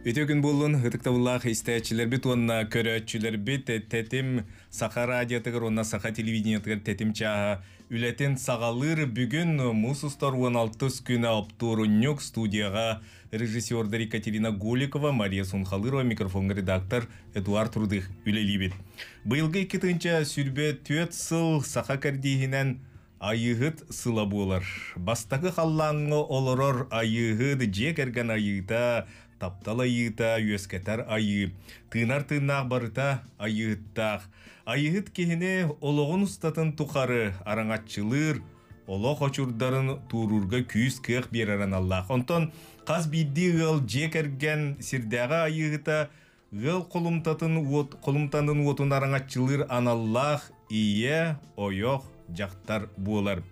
Үтүө күн буоллун, ытыктабыллаах истээччилэрбит уонна көрөөччүлэрбит. Тэтим Саха радиотыгар уонна Саха телевидениетыгар тэтим чааһа үлэтин саҕалыыр. Бүгүн муус устар 16 күнэ оптуорунньук студияҕа режиссердар Екатерина Голикова, Мария Сунхалырова, микрофоҥҥа редактор Эдуард Рудых үлэлиибит. Быйылгы 2024 сыл саха кэрдииһинэн Айыыһыт сыла буолар. Бастакы халлааҥҥа олорор айыыһыт дьиэ кэргэн айыыта, таптал айыыта, үөскэтэр айыы. Тыынар тыыннаах барыта айыыһыттаах. Айыыһыт киһини олоҕун устатын тухары араҥаччылыыр, олох очурдарын туоруурга күүс-кыах биэрэр аналлаах. Онтон хас биирдии ыал дьиэ кэргэн сирдээҕи айыыһыта Ыал холумтатын уот холумтанын уотун араҥаччылыыр аналлаах ийэ, ойох, дьахтар буолар.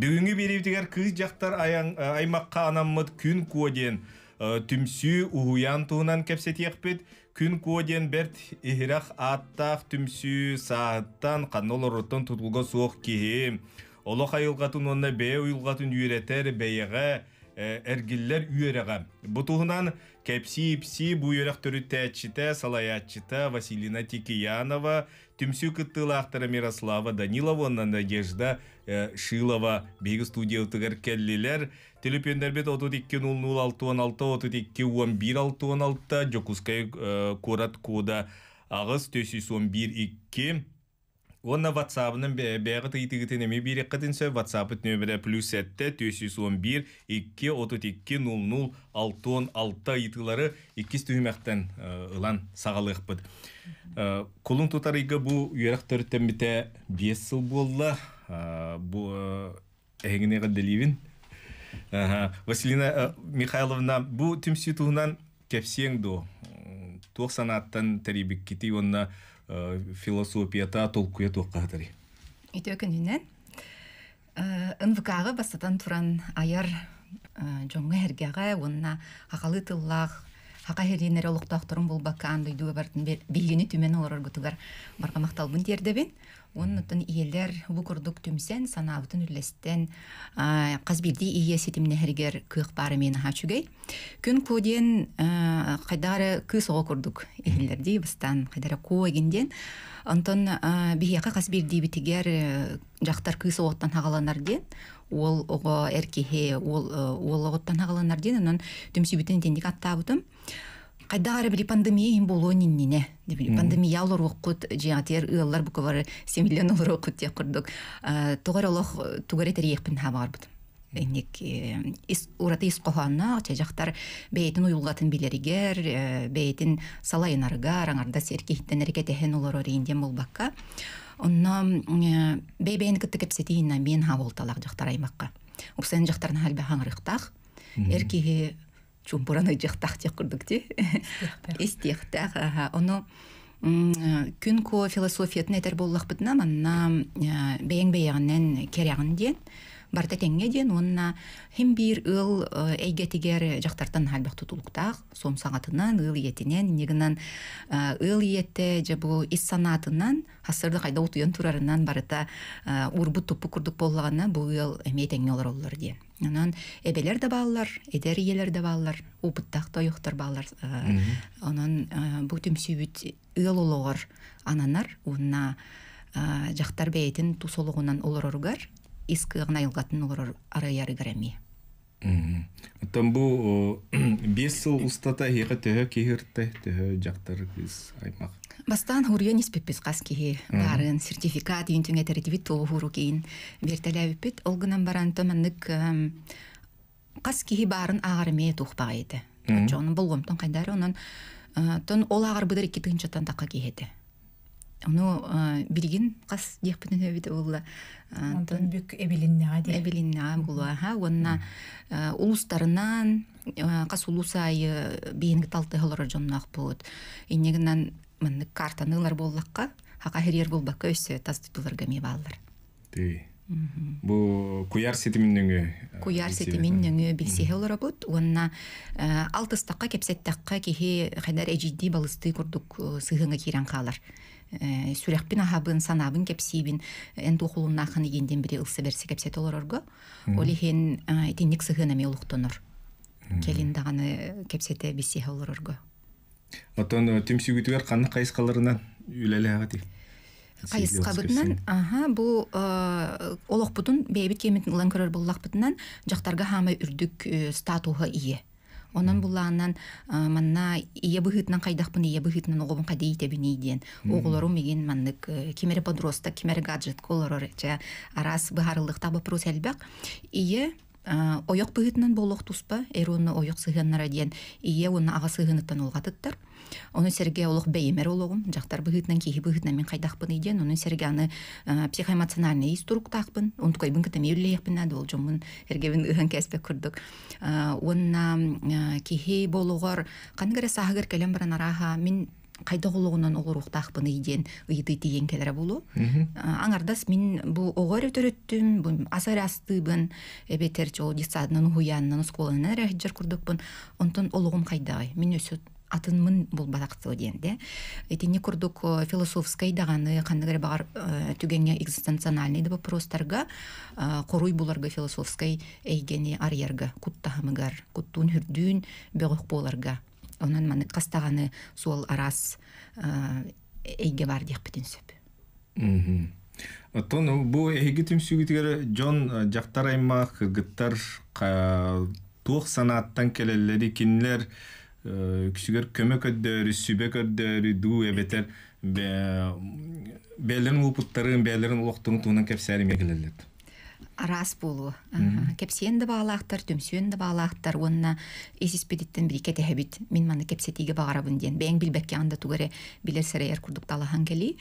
Бүгүҥҥү биэриибитигэр кыыс дьахтар аймахха анаммыт Күн Куо диэн түмсүү уһуйаан туһунан кэпсэтиэхпит. Күн Куо диэн бэрт иһирэх ааттаах түмсүү сааһыттан, ханна олороруттан тутулуга суох киһи олох айылҕатын уонна бэйэ уйулҕатын үөрэтэр бэйэҕэ эргиллэр үөрэҕэ. Бу туһунан Кэпсии-ипсии бу үөрэх төрүттээччитэ, салайааччыта Василина Тикиянова, түмсүү кыттыылаахтара Мирослава Данилова уонна Надежда Шилова биһиги студиябытыгар кэллилэр. Төлөпүөннэрбит 32 00 66 32 11 66 Дьокуускай куорат кода 8 411 2 Уонна ватсабынан бэйэҕит ыйытыгытын эмиэ биэриэххитин сөп. Ватсапыт нөмерэ плюс 7 411 2 32 00 66 ыйытыылары иккис түһүмэхтэн ылан саҕалыахпыт. Кулун тутар ыйга бу үөрэх төрүттэммитэ 5 сыл буолла. Бу эһигини эҕэрдэлиибин. Василина Михайловна, бу түмсүү туһунан кэпсиэҥ дуо? Туох санааттан тэрийбиккитий уонна философията, толкуйа туохха сытарый? Үтүө күнүнэн. НВК-ҕа бастатан туран айар дьоҥҥо эһэргэҕэ уонна хахалыы тыллаах хака иһирииннэри олохтоохторун булбакка аан дойдуга барытын биһигини түмэн олороргутугар барҕа махталбын тиэрдэбин. Уонна оттон ийэлэр бу курдук түмсэн, санаабытын үллэстэн, хас биирдии ийэ ситимнэһэригэр кыах баара эмиэ наһаа үчүгэй. Күн Куо диэн хайдах эрэ кыыс оҕо курдук иһиллэр дии, бастаан хайдах эрэ Куо эгин диэн. Онтон биһиэхэ хас биирдиибитигэр дьахтар кыыс оҕоттон хаҕаланар диэн, уол оҕо эр киһи уол уол оҕоттон хаҕаланар диэн, онон түмсүүбүтүн итинник аттаабытым. Хайдах эрэ били пандемия иһин буолуон иннинэ пандемия олоруоххут дьиэҕитигэр ыаллар бука бары симиллэн олоруоххут диэх курдук тоҕо эрэ олох тугу эрэ тэрийиэхпин хаабаҕарбытым инник ис ураты ис хоһоонноох чэ дьахтар бэйэтин уйулҕатын билэригэр бэйэтин салайынарыгар аҥардас эр киһиттэн эрэ кэтэһэн олорор иин диэн буолбакка онно бэйэ-бэйэни кытта кэпсэтии инна миэн хааболталаах дьахтар аймакка уксайын дьахтарын халбе хаҥырыктаах эр киһи чуумпуран ыйдьыахтаах диэх курдук дии. Истиэхтээх. Ону күн куо философиятын этэр буоллахпытына манна бэйэҥ бэйэҕинэн кэрэҕин диэн барыта тэҥҥэ диэн уонна хим биир ыал эйгэтигэр дьахтартан элбэх тутулуктаах суом саҥатынан ыал ийэтинэн инньэ гынан ыал ийэтэ дьэ бу ис санаатынан хассырда хайда утуйан турарынан барыта уурбут туппут курдук буоллаҕына бу ыал эмиэ тэҥҥэ олороллор диэн. Онон эбэлэр да бааллар, эдэр ийэлэр да бааллар, опыттаах да ойохтор бааллар. Онон бу түмсүүбүт ыал олоҕор ананар уонна дьахтар бэйэтин тус олоҕунан олороругар, ис кыаҕын айылҕатын олорор арыйарыгар эмиэ. Оттон бу 5 сыл устата эһиэхэ төһө киһи ырта, төһө дьахтар кыыс аймах? Бастаан хуруйан испиппит хас киһи баарын сертификат иин түҥэтэритибит туоһуру киин биэртэлээбиппит. Ол гынан баран то маннык хас киһи баарын ааҕар эмиэ туох баҕайы этэ. Оччоҕуна болҕомтон хайдары онон тон ол ааҕарбытар 2 тыһыынчаттан тахха киһи этэ. Ону билигин хас диэхпитин эбитэ буолла. Онтон бүк эбилиннэҕэ диэ. Эбилиннэҕэ буолуо уонна улуустарынан хас улуус аайы биһиги талтыһа олорор дьонноохпут. Инньэ гынан маннык картаны ылар буоллахха, хака хириэр буолбакка өссө тас тутуларга эмиэ бааллар. Тыы. Бу куйаар ситимин нөҥүө Куйаар ситимин нөҥүө билсиһэ олоробут уонна алтыстахха кэпсэттэххэ киһи хайдар эдьиийдии балыстыы курдук сыһыаҥа киирэн хаалар. Сүрэхпин аһабын, санаабын кэпсиибин, эн туохулуннааххын игин диэн бири ылса бэрсэ кэпсэтэ олорорго. Ол иһин итинник сыһыан эмиэ олохтонор. Кэлин даҕаны кэпсэтэ билсиһэ олорорго. Оттон түмсүүгүтүгэр ханнык хайысхаларынан үлэлээҕитий? Хайысхабытынан, аха, бу олохпутун бэйэбит киэмитин ылан көрөр буоллахпытынан, дьахтарга хаамай үрдүк статуһа ийэ. Онон булаанан манна ийэ быһыытынан хайдахпын, ийэ быһыытынан оҕобун хайда иитэбиний диэн. Оҕолорум игин маннык ким эрэ подросток, ким эрэ гаджетка олорор, чэ араас быһаарыллыахтаах вопрос элбэх. Ийэ ойох быһыытынан буолуох туспа, эр уонна ойох сыһыаннара диэн ийэ уонна аҕа сыһыаныттан улҕатыттар. Ону сэргэ олох бэйэмэр олоҕум, дьахтар быһыытынан, киһи быһыытынан мин хайдахпыный диэн, ону сэргэ аны психоэмоциональный ис туруктаахпын, онтукайбын кытта эмиэ үллэһиэхпин наада, ол дьоммун эргэбин ыһан кээспэт курдук. Уонна киһи болугар ханнык эрэ сааһыгар кэлэн баран арааһа мин хайдах олоҕунан олоруохтаахпыный диэн ыйытыы тиийэн кэлэрэ буолуо. Аҥардас мин бу оҕо эрэ төрөттүм, бу ас эрэ астыыбын, эбэтэр ол детсадынан, уһуйаанынан, оскуоланан эрэ сылдьар курдукпун. Онтон олоҕум хайдаҕый? Мин өссө атынмын булбатахтыа диэн де. Итинник курдук философскай даҕаны ханнык эрэ баҕар түгэҥҥэ экзистенциональный да вопростарга хоруй буларга философскай эйгэни арыйарга куттаһымыгар, куттуун хүрдүүн бөҕөх буоларга. Онон маннык хас даҕаны суол араас эйгэ бар диэхпитин сөп. Оттон бу эһиги түмсүүгүтүгэр дьон дьахтар аймах кыргыттар туох санааттан кэлэллэри кинилэр үксүгэр көмө көрдөөрү, сүбэ көрдөөрү дуу эбэтэр бэйэлэрин уопуттарын, бэйэлэрин олохторун туһунан кэпсээри эмиэ кэлэллэр. Араас буолуо. Кэпсиэн да баалаахтар, түмсүөн да баалаахтар уонна ис испититтэн бири кэтэһэбит. Мин манна кэпсэтиигэ баҕарабын диэн. Бэйэҥ билбэккэҕин да тугу эрэ билэр сэрэйэр курдук талаһан кэлии.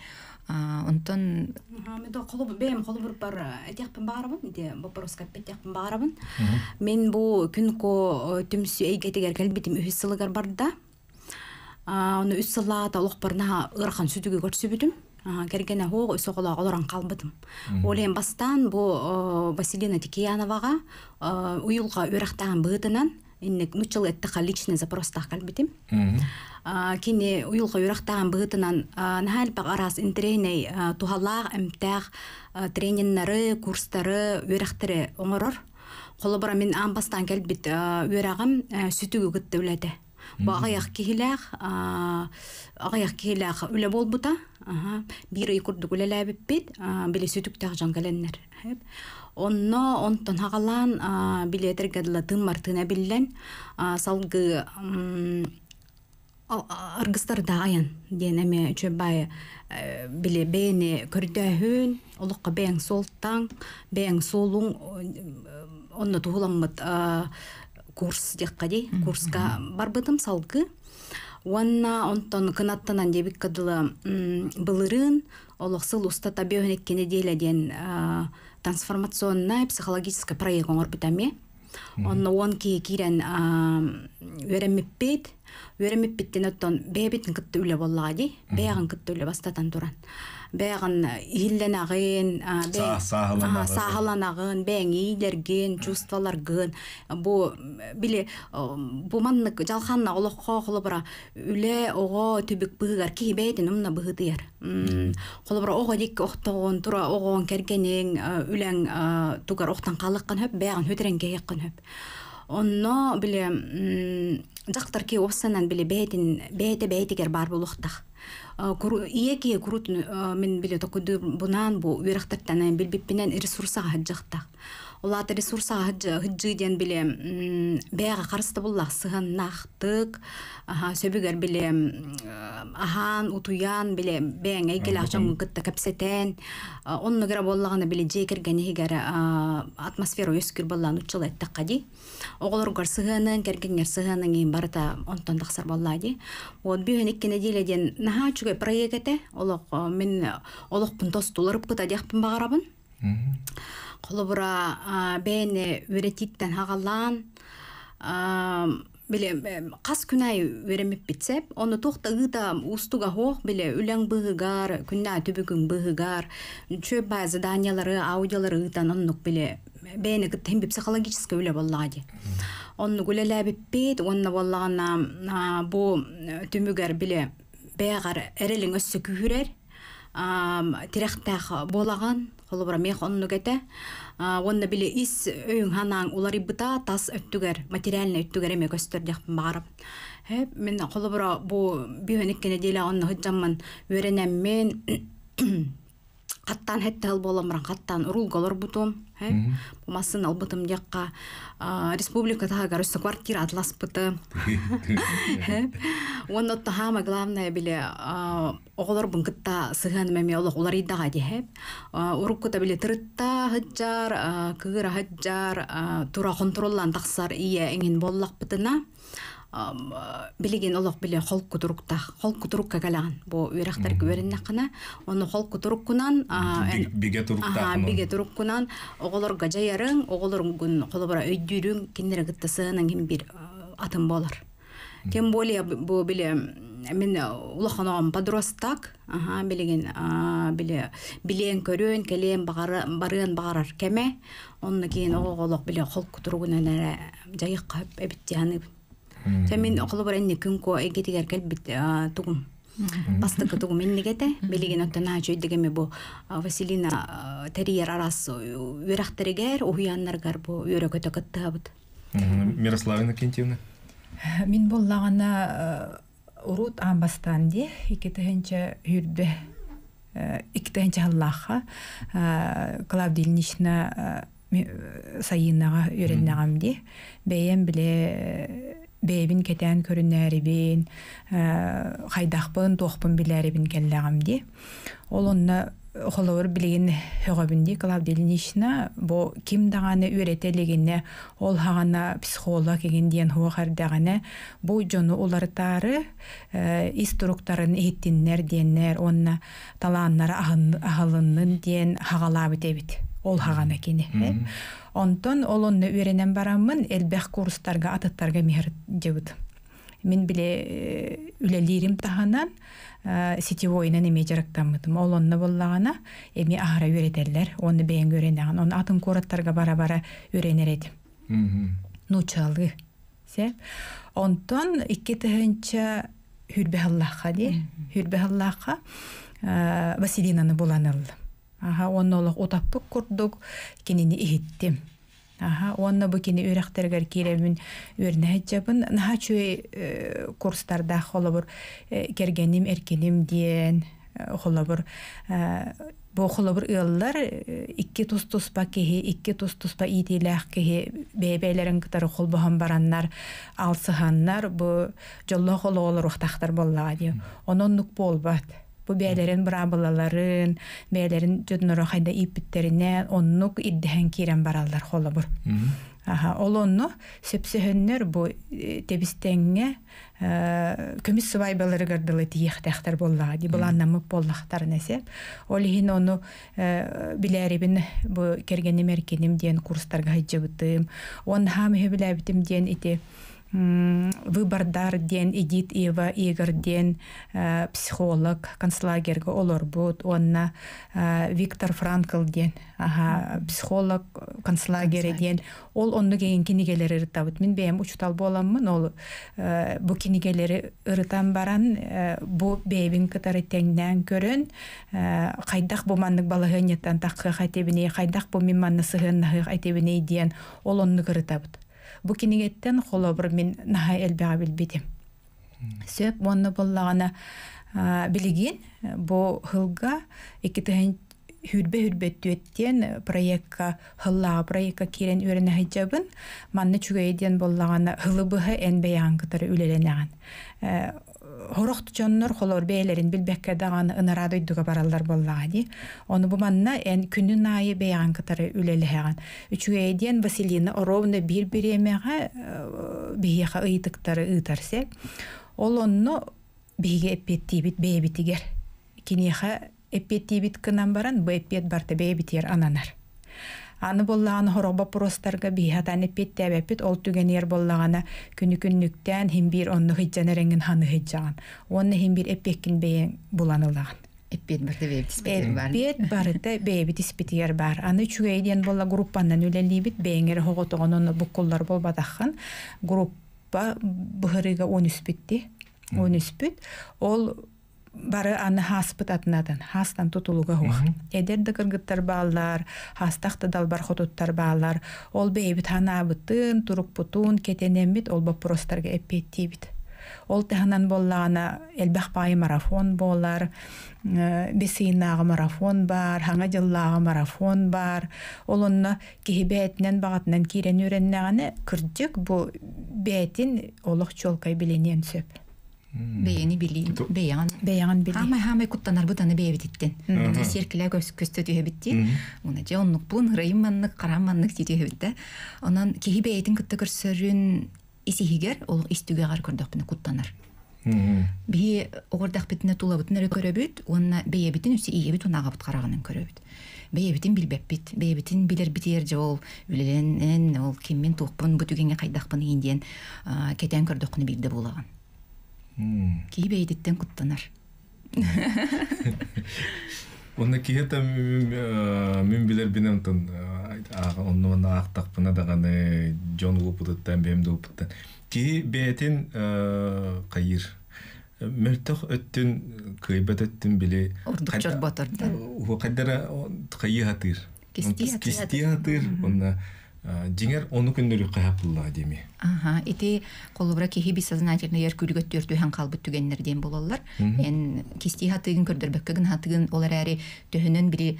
Онтон Мен бэйэм холобурбар этиэхпин баҕарабын, ити боппуруоска эппиттиэхпин баҕарабын. Мин бу күн ко түмсүү эйгэтигэр кэлбитим үһүс сылыгар барда. Ону үс сыллаата олохпор наһаа ыарахан сүтүгү көрсүбүтүм. Кэргэнэ хоох үс оҕолоох олорон хаалбытым. Ол иһин бастаан бу Василина Тикияноваҕа уйулҕа үөрэхтээҕин быһыытынан инник нуччалыы эттэххэ личный запростаах кэлбитим. Кини уйулҕа үөрэхтээҕин быһыытынан наһаа элбэх араас интэриэһинэй туһалаах, эмтээх трениннары, курстары, үөрэхтэри оҥорор. Холобура, мин аан бастаан кэлбит үөрэҕим сүтүгү кытта үлэтэ. Бу аҕыйах киһилээх аҕыйах киһилээх үлэ буолбута. Биир ый курдук үлэлээбиппит. Били сүтүктээх дьон кэлэннэр. Онно онтон хаҕалаан билиэтэргэ дылы тыын биллэн салгыы аргыстардаах айан диэн эмиэ үчүгэй били бэйэни көрдөөһүн, олоххо бэйэҥ суолтаҥ, бэйэҥ суолуҥ онно туһуламмыт курс диэххэ дии, курска барбытым салгыы. Уонна онтон кынаттанан диэбиккэ дылы былырыын олох сыл устата 52 неделя диэн трансформационная психологическая проект оҥорбут эмиэ. Онно 10 киһи киирэн үөрэммиппит. Үөрэммиппиттэн оттон бэйэбитин кытта үлэ буоллаҕа дии. Бэйэҕин кытта үлэ бастатан туран. Бэйэҕин иһиллэнэҕин, сааһыланаҕын, бэйэҥ иилэргин, чувстволаргын. Бу били бу маннык дьалханна олоххо холобура үлэ оҕо түбүк быһыгар киһи бэйэтин умна быһыытыйар. Холобура оҕо дикки охтоҕун, тура оҕоҥ кэргэниҥ, үлэҥ тугар охтон хаалыаххын сөп, бэйэҕин сүтэрэн кэһиэххин сөп. Онно били дьахтар киһи уопсанан били бэйэтин бэйэтэ бэйэтигэр баар буолуохтаах. Ийэ киһи курут мин били токуйдуурбунаан бу үөрэхтэртэн билбиппинэн ресурсаҕа сылдьыахтаах. Ол аата ресурсаҕа сылдьыы диэн били бэйэҕэ харыстабыллаах сыһыаннаахтык, сөбүгэр били аһаан, утуйан, били бэйэҥ эйгэлээх дьоҥҥун кытта кэпсэтэн, оннук эрэ буоллаҕына били дьиэ кэргэн иһигэр атмосфера үөскүүр буоллаҕына уччула эттэххэ дии. Оҕолоргор сыһыаныҥ, кэргэҥҥэр сыһыаныҥ иһин барыта онтон тахсар буоллаа дии. Вот бүһүн икки нэдиэлэ диэн наһаа үчүгэй проект этэ. Олох мин олохпун тосту уларыппыта диэхпин баҕарабын. Холобура, бэйэни үөрэтииттэн хаҕалаан, били хас күн аайы үөрэммиппит сөп. Ону туох да ыыта уустуга суох, били үлэҥ быыһыгар, күннээҕи түбүгүҥ быыһыгар, үчүгэй баай заданиелары, аудиолары ыытан оннук били бэйэни кытта иһин психологическай үлэ буоллаҕа дии. Оннук үлэлээбиппит уонна буоллаҕына бу түмүгэр били бэйэҕэр эрэлиҥ өссө күүһүрэр, тирэхтээх буолаҕын. Холобура миэх оннук этэ. Уонна били ис өйүҥ ханаан уларыйбыта тас өттүгэр, материальнай өттүгэр эмиэ көстөр диэхпин баҕарабын. Мин холобура бу бүһүн икки нэдиэлэ онно сылдьаммын үөрэнэммин хаттаан хэтте хыл буолан баран хаттаан уруулга олорбутум. Бу массыына ылбытым диэххэ республика таһыгар өссө квартира атласпытым. Уонна оттон хаама главное били оҕолорбун кытта сыһыаным эмиэ олох уларыйдаҕа диэһэп. Уруккута били тырытта сылдьар, кыыра сылдьар, тура хонтуруллан тахсар ийэ эҥин буоллахпытына билигин олох били холкутуруктаах холкутурукка кэлэҕин бу үөрэхтэргэ үөрэннэххинэ ону холкутуруккунан бигэ туруктааххын бигэ туруккунан оҕолорго дьайарыҥ оҕолоруҥгун холобура өйдүүрүҥ кинилэри кытта сыһыаныҥ иһин биир атын буолар. Тем более бу били мин улахан оҕом подросток аха билигин били билиэн көрүөн кэлиэн барыан баҕарар кэмэ онно киин оҕо олох били холкутуругунан эрэ дьайыахха эбит дии саныыбын. Чэ мин холобура инникин куо эйгэтигэр кэлбит тугум бастакы тугум иннигэтэ билигин оттон аачу өйдөгөмү бу Василина тэрийэр араас үөрэхтэригэр уһуйааннарыгар бу үөрэ-көтө кыттыһабыт. Мирослава Иннокентьевна? Мин буоллаҕына урут аан бастаан дии икки тыһыынча сүүрбэ икки тыһыынча сыллаахха Клавдия Ильинична сайыыннаҕа үөрэннэҕим дии. Бэйэм билэ бэйэбин кэтээн көрүнээрибин, хайдахпын, туохпун билээрибин кэллэҕим дии. Ол онно холобур билигин һөҕөбүн дии Клавдия Ильинична бу ким даҕаны үөрэтэ илигинэ ол хаҕана психолог игин диэн суох эрдэҕинэ бу дьону уларытаары ис туруктарын иһиттиннэр диэннэр уонна талааннара аһылыннын диэн хаҕалаабыт эбит ол хаҕана кини онтон ол онно үөрэнэн бараммын элбэх курстарга атыттарга миһэр дьыбыт мин биле үлэлиирим таһынан сетевойунан эмиэ дьарыктаммытым. Ол онно буоллаҕына эмиэ аһара үөрэтэллэр. Уонна бэйэҥ үөрэнэҕин. Онно атын куораттарга бара-бара үөрэнэр этим. Нуучалыы. Сеп. Онтон 2 тыһыынча хүрбэ сыллаахха дии. Хүрбэ сыллаахха Василинаны булан ыллым. Аха, уонна олох утаппыт курдук кинини иһиттим. Аха, уонна бу кини үөрэхтэригэр киирэбин үөрэнэ сылдьабын. Наһаа үчүгэй курстардаах холобур кэргэним, эркиним диэн холобур бу холобур ыаллар икки тус-туспа киһи, икки тус-туспа иитиилээх киһи бэйэ-бэйэлэрин кытары холбоһон бараннар, алсыһаннар бу дьоллоох олоҕу олоруохтаахтар буоллаҕа дии. Онон оннук буолбат. Бу бэйэлэрин быраабылаларын, бэйэлэрин дьонноро хайда ииппиттэринэн оннук ирдэһэн киирэн бараллар холобур. Аха, ол онно сөпсөһөннөр бу тэбистэҥҥэ көмүс сыбаайбаларыгар дылы тиийиэхтээхтэр буоллаҕа дии былааннаммыт буоллахтарына сеп. Ол иһин ону билээрибин бу кэргэним эркиним диэн курстарга сылдьыбытым. Уонна хаам үһү билээбитим диэн ити выбордар диэн Эдит Ева Игорь диэн психолог концлагерга олорбут уонна Виктор Франкл диэн психолог концлагере диэн ол оннук эҥин кинигэлэри ырытабыт. Мин бэйэм учуутал буоламмын ол бу кинигэлэри ырытан баран бу бэйэбин кытары тэҥнээн көрөн хайдах бу маннык балаһыанньаттан таххыах этибиний, хайдах бу мин манна сыһыаннаһыах этибиний диэн ол оннук ырытабыт. Бу кинигэттэн холобур мин наһаа элбэҕи билбитим. Сөп уонна буоллаҕына билигин бу сылга икки тыһын хүрбэ хүрбэттүөттиэн проекка сыллааҕы проекка киирэн үөрэнэ сылдьабын. Манна үчүгэй диэн буоллаҕына сылы быһа эн бэйэҕин кытары үлэлэнэҕин. Сорох дьоннор холоор бэйэлэрин билбэккэ даҕаны ынараа дойдуга бараллар буоллаҕа дии. Ону бу манна эн күнүн аайы бэйэҕин кытары үлэлэһэҕин. Үчүгэйэ диэн Василина ровно биир бириэмэҕэ биһиэхэ ыйытыктары ыытар сеп. Ол онно биһиги эппиэттиибит бэйэбитигэр. Киниэхэ эппиэттиибит гынан баран бу эппиэт барыта бэйэбитигэр ананар. Аны буоллаҕына сорох боппуруостарга биһи хатаан эппиэттээбэппит, ол түгэнигэр буоллаҕына күнү-күннүктээн иһин биир онно сылдьан эрэҥҥин ханы сылдьаҕын. Уонна иһин биир эппиэккин бэйэҥ булан ылаҕын. Эппиэт барыта бэйэбит испитигэр баар. Эппиэт барыта бэйэбит испитигэр баар. Аны үчүгэй диэн буолла группаннан үлэлиибит, бэйэҥ эрэ оҕотоҕун онно буккуллар буолбатаххын. Группа быһырыыга 13 бүттү. 13 бүт. Ол Бары аны хааспыт атынатын, хаастан тутулуга хух. Эдэр да кыргыттар бааллар, хаастах да далбар хотуттар бааллар. Ол бэйэбит ханаабытын, турукпутун, кэтэнэммит ол боппуруостарга эппиэттиибит. Ол таһынан буоллаҕына элбэх баайы марафон буолар, бесыйнааҕы марафон бар, хаҥа дьыллааҕы марафон бар. Ол онно киһи бэйэтинэн баҕатынан киирэн үөрэннэҕинэ, кырдьык бу бэйэтин олох чуолкай билиниэн сөп. Бэйэни билии, бэйэҕин Бэйэҕин билии. Хаамай хаамай куттанарбыт аны бэйэбититтэн. Сиэркилэ көстө түһэбит Уна дьэ оннукпун, ырайым маннык, харам маннык дии түһэбит да. Онон киһи бэйэтин кытта көрсөрүн ис-иһигэр, ол ис түгэҕэр көрдөхпүнэ куттанар. Биһи оҕордахпытына тулабытын эрэ көрөбүт уонна бэйэбитин үсэ ийэбит уонна аҕабыт хараҕынан көрөбүт. Бэйэбитин билбэппит, бэйэбитин билэрбитигэр дьэ ол үлэлэнэн, ол киммин туохпун бу түгэҥҥэ хайдахпын иһин диэн кэтээн көрдөххүнэ биирдэ буолаҕын. Киһи бэйэтиттэн куттанар. Онно киһи та мин билэрбин онтон онно манна аахтахпына даҕаны дьон уопутуттан бэйэм да уопуттан киһи бэйэтин хайыыр мөлтөх өттүн кыайбат өттүн били ордук чорботор да хайдара хайыы хатыыр кистии хатыыр онно Дьиҥэр ону көннөрүөххэ хааппыллаҕа диэми. Аха, ити холобура киһи бессознательно ер күлүгө түөртүһэн хаалбыт түгэннэр диэн буолаллар. Эн кистии хатыгын көрдөрбөккө гын хатыгын ол эрээри төһөнөн били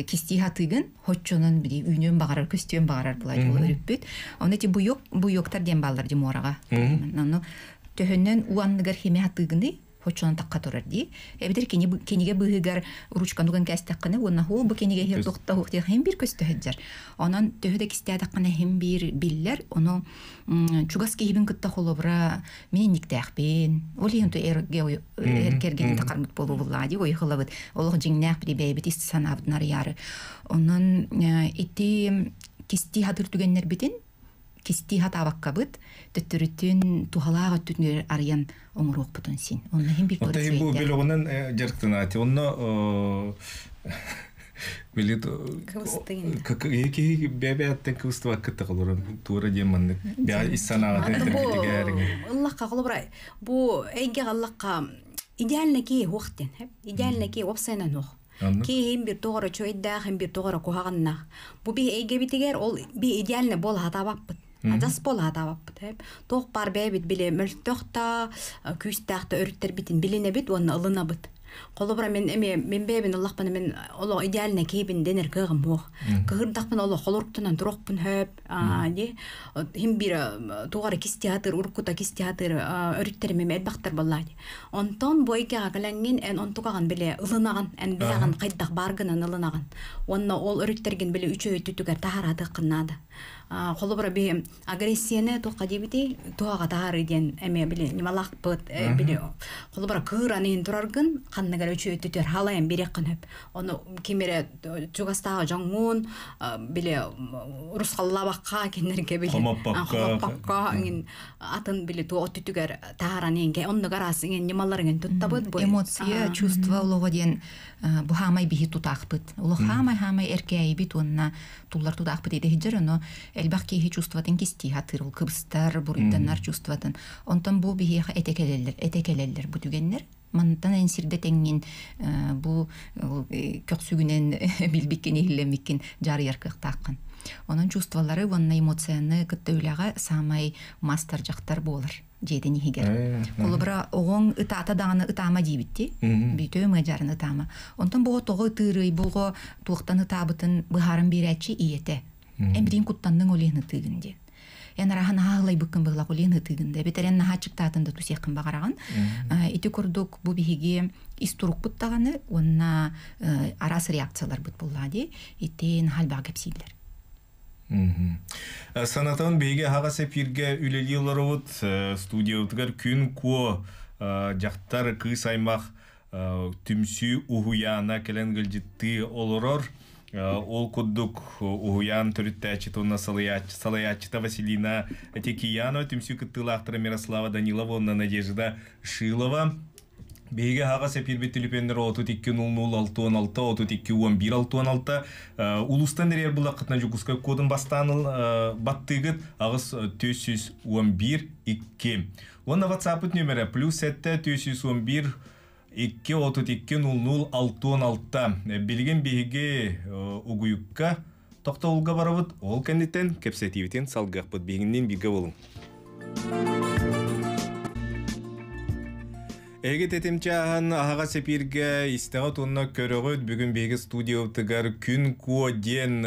кистии хатыгын хоччонон били үүнүөн баҕарар көстүөн баҕарар була өрүппүт. Оны ити буйук буйуктар диэн бааллар ди муораҕа. Ону төһөнөн уу анныгар химе хатыгыный хоччонон тахха турар дии. Эбэтэр кини кинигэ быыһыгар ручканы уган кээстэххинэ уонна хоо бу кинигэ иһэр туохта хуох диэх иһин биир көстө сылдьар. Онон төһө да кистээтэххинэ иһин биир биллэр. Ону чугас киһибин кытта холобура мин инниктээхпин. Ол иһин эргэ эргин тахарбыт буолубуллаа дии ойхылабыт. Олох дьиҥнээх били бэйэбит ис санаабытын арыйаары. Онон ити кистии хатыр түгэннэрбитин кистии хатаабаккабыт төттөрүтүн туһалаах өттүтүн арыйан оҥоруохпутун син. Онно иһин бир Оттон бу бөлөҕүнэн дьарыктанаати. Онно били киһи бэбээттэн кыбыстыбаккыта холорон туора диэн маннык бэҕэ ис санааҕытын этэргитигэр Ыллахха холобура бу эйгэ аллахха идеально киһи хуох диэн идеально киһи уопсайынан хуох Киһи бир тоҕоро чөйдээх, бир тоҕоро куһаҕаннаах. Бу би эйгэбитигэр ол би идеально буола хатаабаппыт. Адьас буола хатаабаппыт. Туох баар бэйэбит биле мөлтөх та, күүстээх та өрүттэрбитин билинэбит уонна ылынабыт. Холобура мен эми мен бэйэбин ыллахпына мен олох идеально киһибин дэнэр кыаҕым суох. Кыһырдахпын олох холоруктанан туруохпун хөп. Ди хим бир тугара кистиатыр, уруккута кистиатыр өрүттерим эми элбахтар баллаа. Онтон бу эйгэҕэ кэлэҥҥин эн онтукаҕын били ылынаҕын, эн бэйэҕин хайдах бааргынан ылынаҕын. Уонна ол өрүттэргин били үчүгэй өттүгэр таһараатыаххын наада. Холобура биһи агрессияны туохха диэбитий туһаҕа таһаарыы диэн эмиэ били ньымалаахпыт били холобура кыыран иһин тураргын ханнык эрэ үчүгэй өттүтүгэр халайан биэриэххин сөп. Ону ким эрэ чугастааҕы дьоҥҥун били урусхаллаабакка кинилэргэ били хомоппокко атын били туох өттүтүгэр таһааран иҥке оннук араас иҥэн ньымалар иҥэн туттабыт бу эмоция чувство олоҕо диэн бу хаамай биһи тутаахпыт олох хаамай хаамай эркээйибит уонна туллар тутаахпыт иде хиджер ону элбэх киһи чувствотын кистии хатыыр ол кыбыстар буруйданар чувствотын онтон бу биһиэхэ этэ кэлэллэр этэ кэлэллэр бу түгэннэр мантан эн сирдэ тэҥҥин бу көхсүгүнэн билбиккин иһиллэммиккин дьаарыйар кыахтааххын. Онон чувстволары уонна эмоцияны кытта үлэҕэ саамай мастер дьахтар буолар дьиэтин иһигэр. Холобура оҕоҥ ытаата даҕаны ытаама диибитти. Бүйтөө мыадьарын ытаама. Онтон буҕа тоҕо ытыырый, буҕа туохтан ытаабытын быһааран биэрээччи ийэтэ. Эн билигин куттанныҥ ол иһин ытыыгын диэн. Эн араһан аһаалайбыккын быһылах улиин ытыыгын да эбэтэр эн наһаа чыктаатын да тусиэххин баҕараҕын. Ити курдук бу биһиги ис турукпут даҕаны уонна араас реакцияларбыт буллаа дии. Ити наһаа элбэҕи кэпсииллэр. Санатан биһиги аһаҕас эфиргэ үлэлии олоробут. Студиябытыгар Күн Куо дьахтар кыыс аймах түмсүү уһуйаана кэлэн ыалдьыттыы олорор. Ол курдук уһуйаан төрүттээччитэ уонна салайааччыта Василина Текиянова, түмсүү кыттыылаахтара Мирослава Данилова уонна Надежда Шилова. Биһиги аһаҕас эпиирбит түлүпүөннэр 32 00 66 32 11 66 улуустан эрийэр буллаххытына Дьокуускай кодун бастаан баттыыгыт аҕыс 411 2. Уонна WhatsApp-ыт нүөмэрэ плюс 7 411 2 32 00 66. Билигин биһиги угуйукка тохтобулга барабыт, ол кэнниттэн кэпсэтиибитин салгыахпыт. Биһигинниин бииргэ буолуҥ. Эһиги тэтим чааһын аһаҕас эпииргэ истэҕит уонна көрөҕүт. Бүгүн биһиги студиябытыгар Күн Куо диэн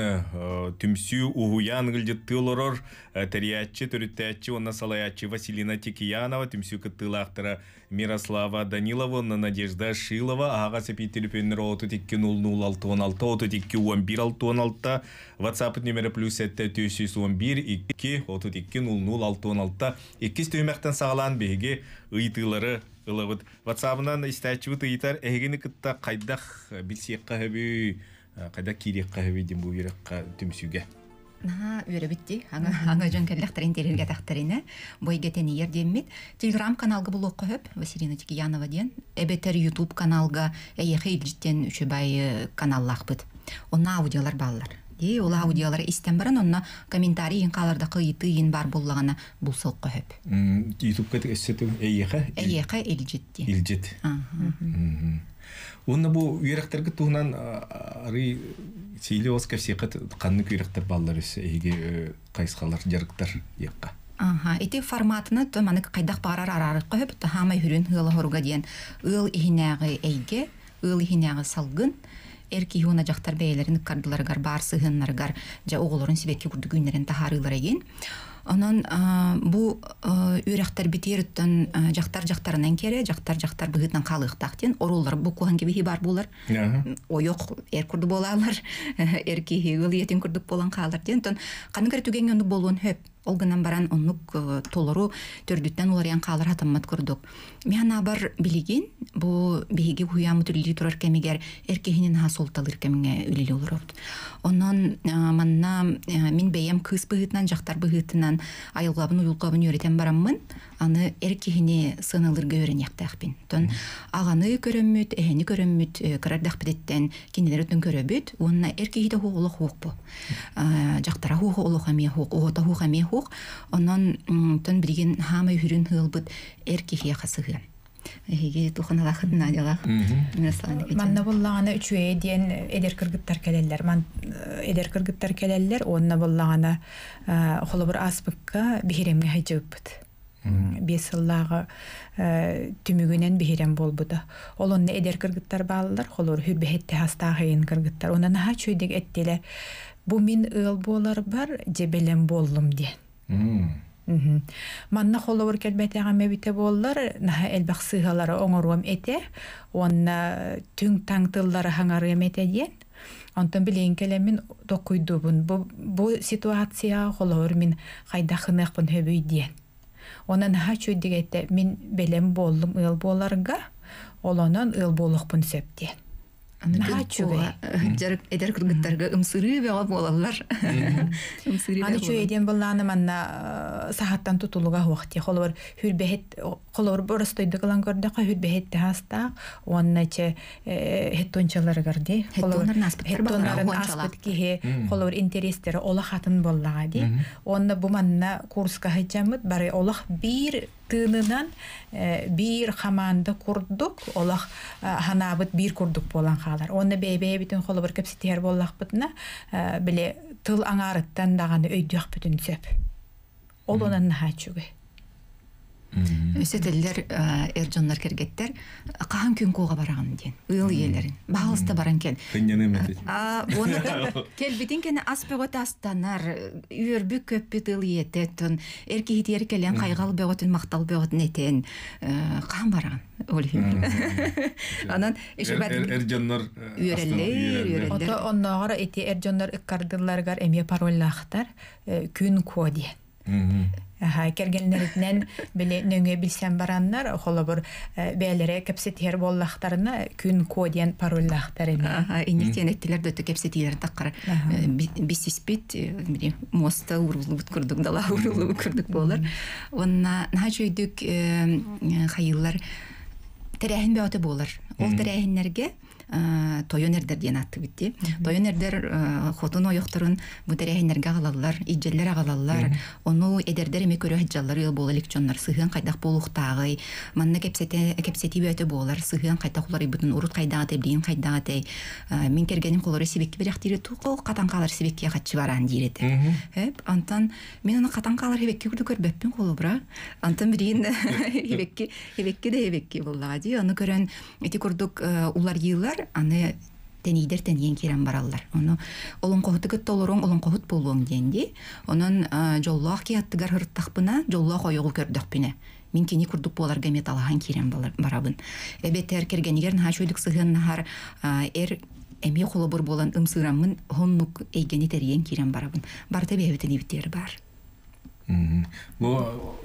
түмсүү уһуйаан ыалдьыттыы олорор тэрийээччи, төрүттээччи уонна салайааччы Василина Тикиянова, түмсүү кыттыылаахтара Мирослава Данилова уонна Надежда Шилова. Аһаҕас эпиир телефоннара 32 00 66 32 11 66, WhatsApp номера плюс 7 411 2 32 00 66. Иккис түһүмэхтэн саҕалаан биһиги ыйытыылары ылабыт. WhatsApp-ынан истээччибит ыйытар, эһигини кытта хайдах билсиэххэ сөбүй, хайдах киириэххэ сөбүй диэн бу үөрэххэ түмсүүгэ. Наһаа үөрэбит дии. Аңа, аңа дьон кэллэхтэрин тиэрэргэ тахтарына, бу эйгэ тэнийэр диэммит. Телеграм каналга булуохха сөп, Василина Тикиянова диэн. Эбэтэр YouTube каналга Эйиэхэ илдьиттэн үчүгэй каналлаахпыт. Онно аудиолар бааллар. Дии, ол аудиолары истэн баран, онно комментарий иһин хаалардахха ыйытыы иһин баар буоллаҕына булсуохха сөп. Ютубка өссө Эйиэхэ? Эйиэхэ илдьит диэн. Илдьит. Уонна бу үөрэхтэргэ туһунан арый сиили ос кэпсиэххэ, ханнык үөрэхтэр бааллар өссө эһиги хайысхалар, дьарыктар диэххэ. Аха, ити форматына то маны хайдах баарар араарыкка хөп, хаамай хүрүн ыала хоруга диэн ыал иһинээҕи эйгэ, ыал иһинээҕи салгын, эр киһи уонна дьахтар бэйэлэрин ыккардыларыгар баар сыһыаннарыгар дьэ оҕолорун сибэкки курдук үүннэрэн таһаарыылара диэн. Онон бу үөрэхтэрбитигэр оттон дьахтар дьахтарынан кэрэ, дьахтар дьахтар быһыытынан хаалыахтаах диэн оруоллар бу куһан кэбиһии баар буолар. Ойох эр курдук буолаалар, эр киһи ыал ийэтин курдук буолан хаалар диэн. Онтон ханнык эрэ түгэҥҥэ оннук буолуон сөп. Ол гынан баран оннук толору төрдүттэн уларыйан хаалар хатаммат курдук. Мин санаабар билигин бу биһиги уһуйааммыт үлэлии турар кэмигэр эр киһини наһаа суолталыыр кэмҥэ үлэлии олоробут. Онон манна мин бэйэм кыыс быһыытынан, дьахтар быһыытынан айылҕабын, уйулҕабын үөрэтэн бараммын, аны эр киһини сыаналыырга үөрэниэхтээхпин. Оттон аҕаны көрөммүт, эһэни көрөммүт, кыра эрдэхпититтэн кинилэри өттүн көрөбүт уонна эр киһитэ хуох олох хуох бу. Дьахтара хуох олох эмиэ хуох, оҕото хуох эмиэ хуох. Онон тон билигин хаамай хүрүн ыалбыт эр киһиэхэ сыһыан. Эһиги туханалаахыт Надялаах. Манна буллаҕына үчүгэйэ диэн эдэр кыргыттар кэлэллэр. Ман эдэр кыргыттар кэлэллэр уонна буллаҕына холобур ааспыкка биһирэмҥэ сылдьыбыппыт. 5 сыллааҕы түмүгүнэн биһирэм буолбута. Ол онно эдэр кыргыттар бааллар, холобур хүрбэһитте хастаах ыйын кыргыттар. Онон наһаа үчүгэйдик эттилэр. Бу мин ыал буоларбар дьэ бэлэм буоллум диэн. Манна холобур кэлбэтэҕим эбитэ буоллар, наһаа элбэх сыыһалары оҥоруом этэ уонна түҥ-таҥ тыллары хаҥарыам этэ диэн. Онтон билигин кэлэммин токкуйдуубун. Бу ситуацияҕа холобур мин хайдах гыныахпын сөбүй диэн. Онон наһаа үчүгэйдик этэ, мин бэлэм буоллум ыал буоларга, ол онон ыал буолуохпун сөп диэн. Наһаа үчүгэй. Дьарык эдэр кыргыттарга ымсырыы бөҕө буолаллар. Ымсырыы. Аны үчүгэй диэн былааны манна саһаттан тутулуга хуох дии. Холобур хүрбэһит холобур боростойдук ылан көрдөххө хүрбэһит хаастаах уонна че хеттончаларыгар дии. Хеттоннарын ааспыт киһи холобур интерестери олох атын буоллаҕа дии. Уонна бу манна курска сылдьаммыт бары олох биир тыынынан биир хамаанда курдук олох ханаабыт биир курдук буолан хаалар. Уонна бэйэ-бэйэбитин холобур кэпсэтиһэр буоллахпытына били тыл аҥаарыттан даҕаны өйдүөхпүтүн сөп. Ол онон наһаа үчүгэй. Өссө этэллэр эр дьоннор кэргэттэр хаһан күн куоҕа бараҕын диэн ыал ийэлэрин баһаалыста баран кэл. Кынньаныым этэ. Уонна кэлбитин кэнэ ас бөҕөтө астанар, үөрбүт көппүт ыал ийэтэ оттон эр киһитигэр кэлэн хайҕал бөҕөтүн, махтал бөҕөтүн этэн хаһан бараҕын ол иһин. Онон эр дьоннор үөрэллэр, үөрэллэр. Ото оннооҕор ити эр дьоннор ыккардылларыгар эмиэ пароллаахтар күн куо диэн. Кэргэннэритинэн били нөҥүө билсэн бараннар, холобур бэйэлэрэ кэпсэтиһэр буоллахтарына күн куо диэн пароллаахтар эмиэ. Инниктиэн эттилэр да кэпсэтиилэр таххара биссиспит муоста ууруллубут курдук, дала ууруллубут курдук буолар. Уонна наһаа үчүгэйдик хайыылар тэрээһин бөҕөтө буолар. Ол тэрээһиннэргэ Тойон эрдэр диэн ааттыбыт дии. Тойон эрдэр хотун ойохторун бу тэрээһиннэргэ аҕалаллар, илдьэллэр аҕалаллар. Ону эдэрдэр эмиэ көрө сылдьаллар ыал буола илик дьоннор сыһыан хайдах буолуохтааҕый, манна кэпсэтэ кэпсэтии бөөтө буолар, сыһыан хайдах уларыйбытын, урут хайдаҕа этэй, билигин хайдаҕа этэй. Мин кэргэним холоро сибикки бэлэхтиирэ туох хатан хаалар сибикки хаччы бараан диир этэ. Эп, антон мин ону хатан хаалар хибекки курдук көрбөппүн холобура. Антон билигин хибекки хибекки да хибекки буоллаҕа дии. Ону көрөн ити курдук уларыйыылар аны тэнийдэр тэнийэн киирэн бараллар. Ону олоҥхоһуту кытта олоруоҥ олоҥхоһут буолуоҥ диэн дии. Онон дьоллоох киһи аттыгар сырыттахпына, дьоллоох ойоҕу көрдөхпүнэ, мин кини курдук буоларга эмиэ талаһан киирэн барабын. Эбэтэр кэргэнигэр наһаа үчүгэйдик сыһыаннаһар эр эмиэ холобур буолан ымсыыраммын оннук эйгэни тэрийэн киирэн барабын. Барыта бэйэбитин ибитигэр баар. Бу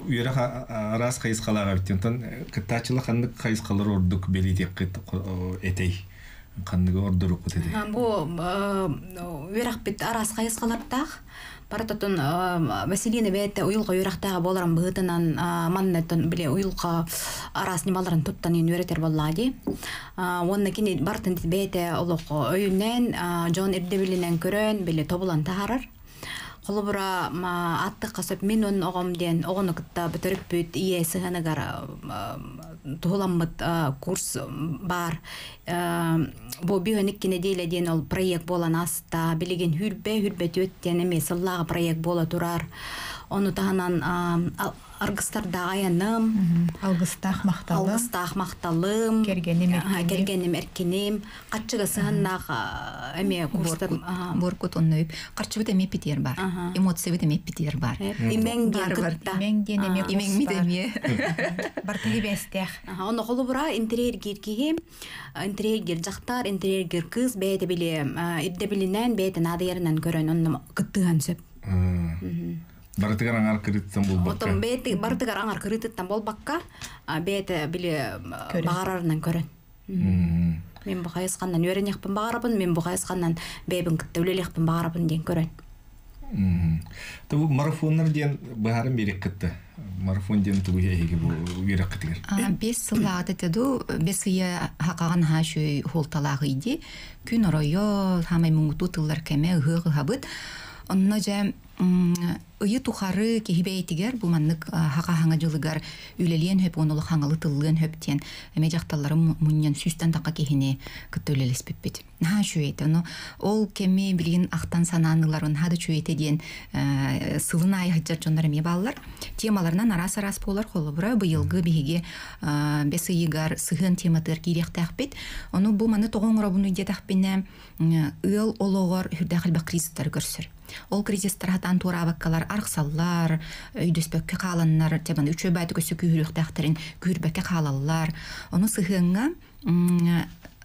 үөрэх араас хайысхалаах эбит. Онтон кыттааччылар ханнык хайысхалар ордук бэлиэтиэххит этэй? Ханныгы ордоруккут этэй? Бу үөрэхпит араас хайысхалардаах. Барытатын Василина бэйэтэ уйулҕа үөрэхтээҕэ буоларын быһыытынан маннаттан били уйулҕа араас ньымаларын туттан үөрэтэр буоллаҕа дии. Уонна кини барытын бэйэтэ олох өйүнэн, дьон ирдэбилинэн көрөн, били тобулан таһаарар. Холобура, аттыкка сөп мин уонна оҕом диэн оҕону кытта төрөппүт ийэ сыһыаныгар туһуламмыт курс баар. Бу 52 нэдиэлэ диэн ол проект буолан ааста. Билигин хүрбэ, хүрбэ түөт диэн эмиэ сыллааҕы проект буола турар. Ону таһынан аргыстардаах айаным, Алгыстаах махталым, алгыстаах махталым, кэргэним эркиним, кэргэним эркиним, хаччыга сыһаннаах эмиэ курстар Боркут онно харчыбыт эмиэ питиэр бар. Эмоциябыт эмиэ питиэр бар. Имэҥ диэн кытта. Имэҥ диэн эмиэ Имэҥмит эмиэ. Барта хибэстээх. Онно холобура интерьергир киһи, интерьергир дьахтар, интерьергир кыыс бэйэтэ били ирдэбилинэн, бэйэтэ наадыйарынан көрөн онно кыттыһан сөп. Барытыгар аҥар кырыыттан булбакка. Отон бэйэтэ барытыгар аҥар кырыытыттан болбакка, бэйэтэ били баҕарарынан көрөн. Мин бу хайысханнан үөрэниэхпин баҕарабын, мин бу хайысханнан бэйэбин кытта үлэлиэхпин баҕарабын диэн көрөн. Бу марафоннар диэн быһааран биэриэххит кытта. Марафон диэн тугу эһиги бу үөрэххитигэр? Бес сыллаата теду бес ыйа хақаған ха шөй холталаах иди. Күн оройо хамай муҥутуу тыллар кэмэ ыһыах ыһабыт. Онно дьэ ыйы тухары киһи бэйэтигэр бу маннык хаха хаҥа дьылыгар үлэлиэн хөп уонна хаҥалы тыллыан хөп диэн эмэ дьахталлары мунньан сүүстэн тақа киһини кытта үлэлэспиппит. Наһаа үчүгэй Ону ол кэми билигин ахтан санаан ылар наһаа да үчүгэй диэн сылын аайы сылдьар дьоннор эмиэ бааллар. Темаларынан араас-араас буолар холобура быйылгы биһиги бэс ыйыгар сыһыан тематыгар киириэхтээхпит. Ону бу маны тоҕо оҥоробунуй диэтэхпинэ ыал олоҕор үрдээх элбэх кризистары көрсөр. Ол кризистар хатаан туораабаккалар арахсаллар, өйдөспөккө хааланнар, тебаны үчүгэй баайты көссө күүһүрүөхтээхтэрин күүрбэккэ хаалаллар. Ону сыһыаҥҥа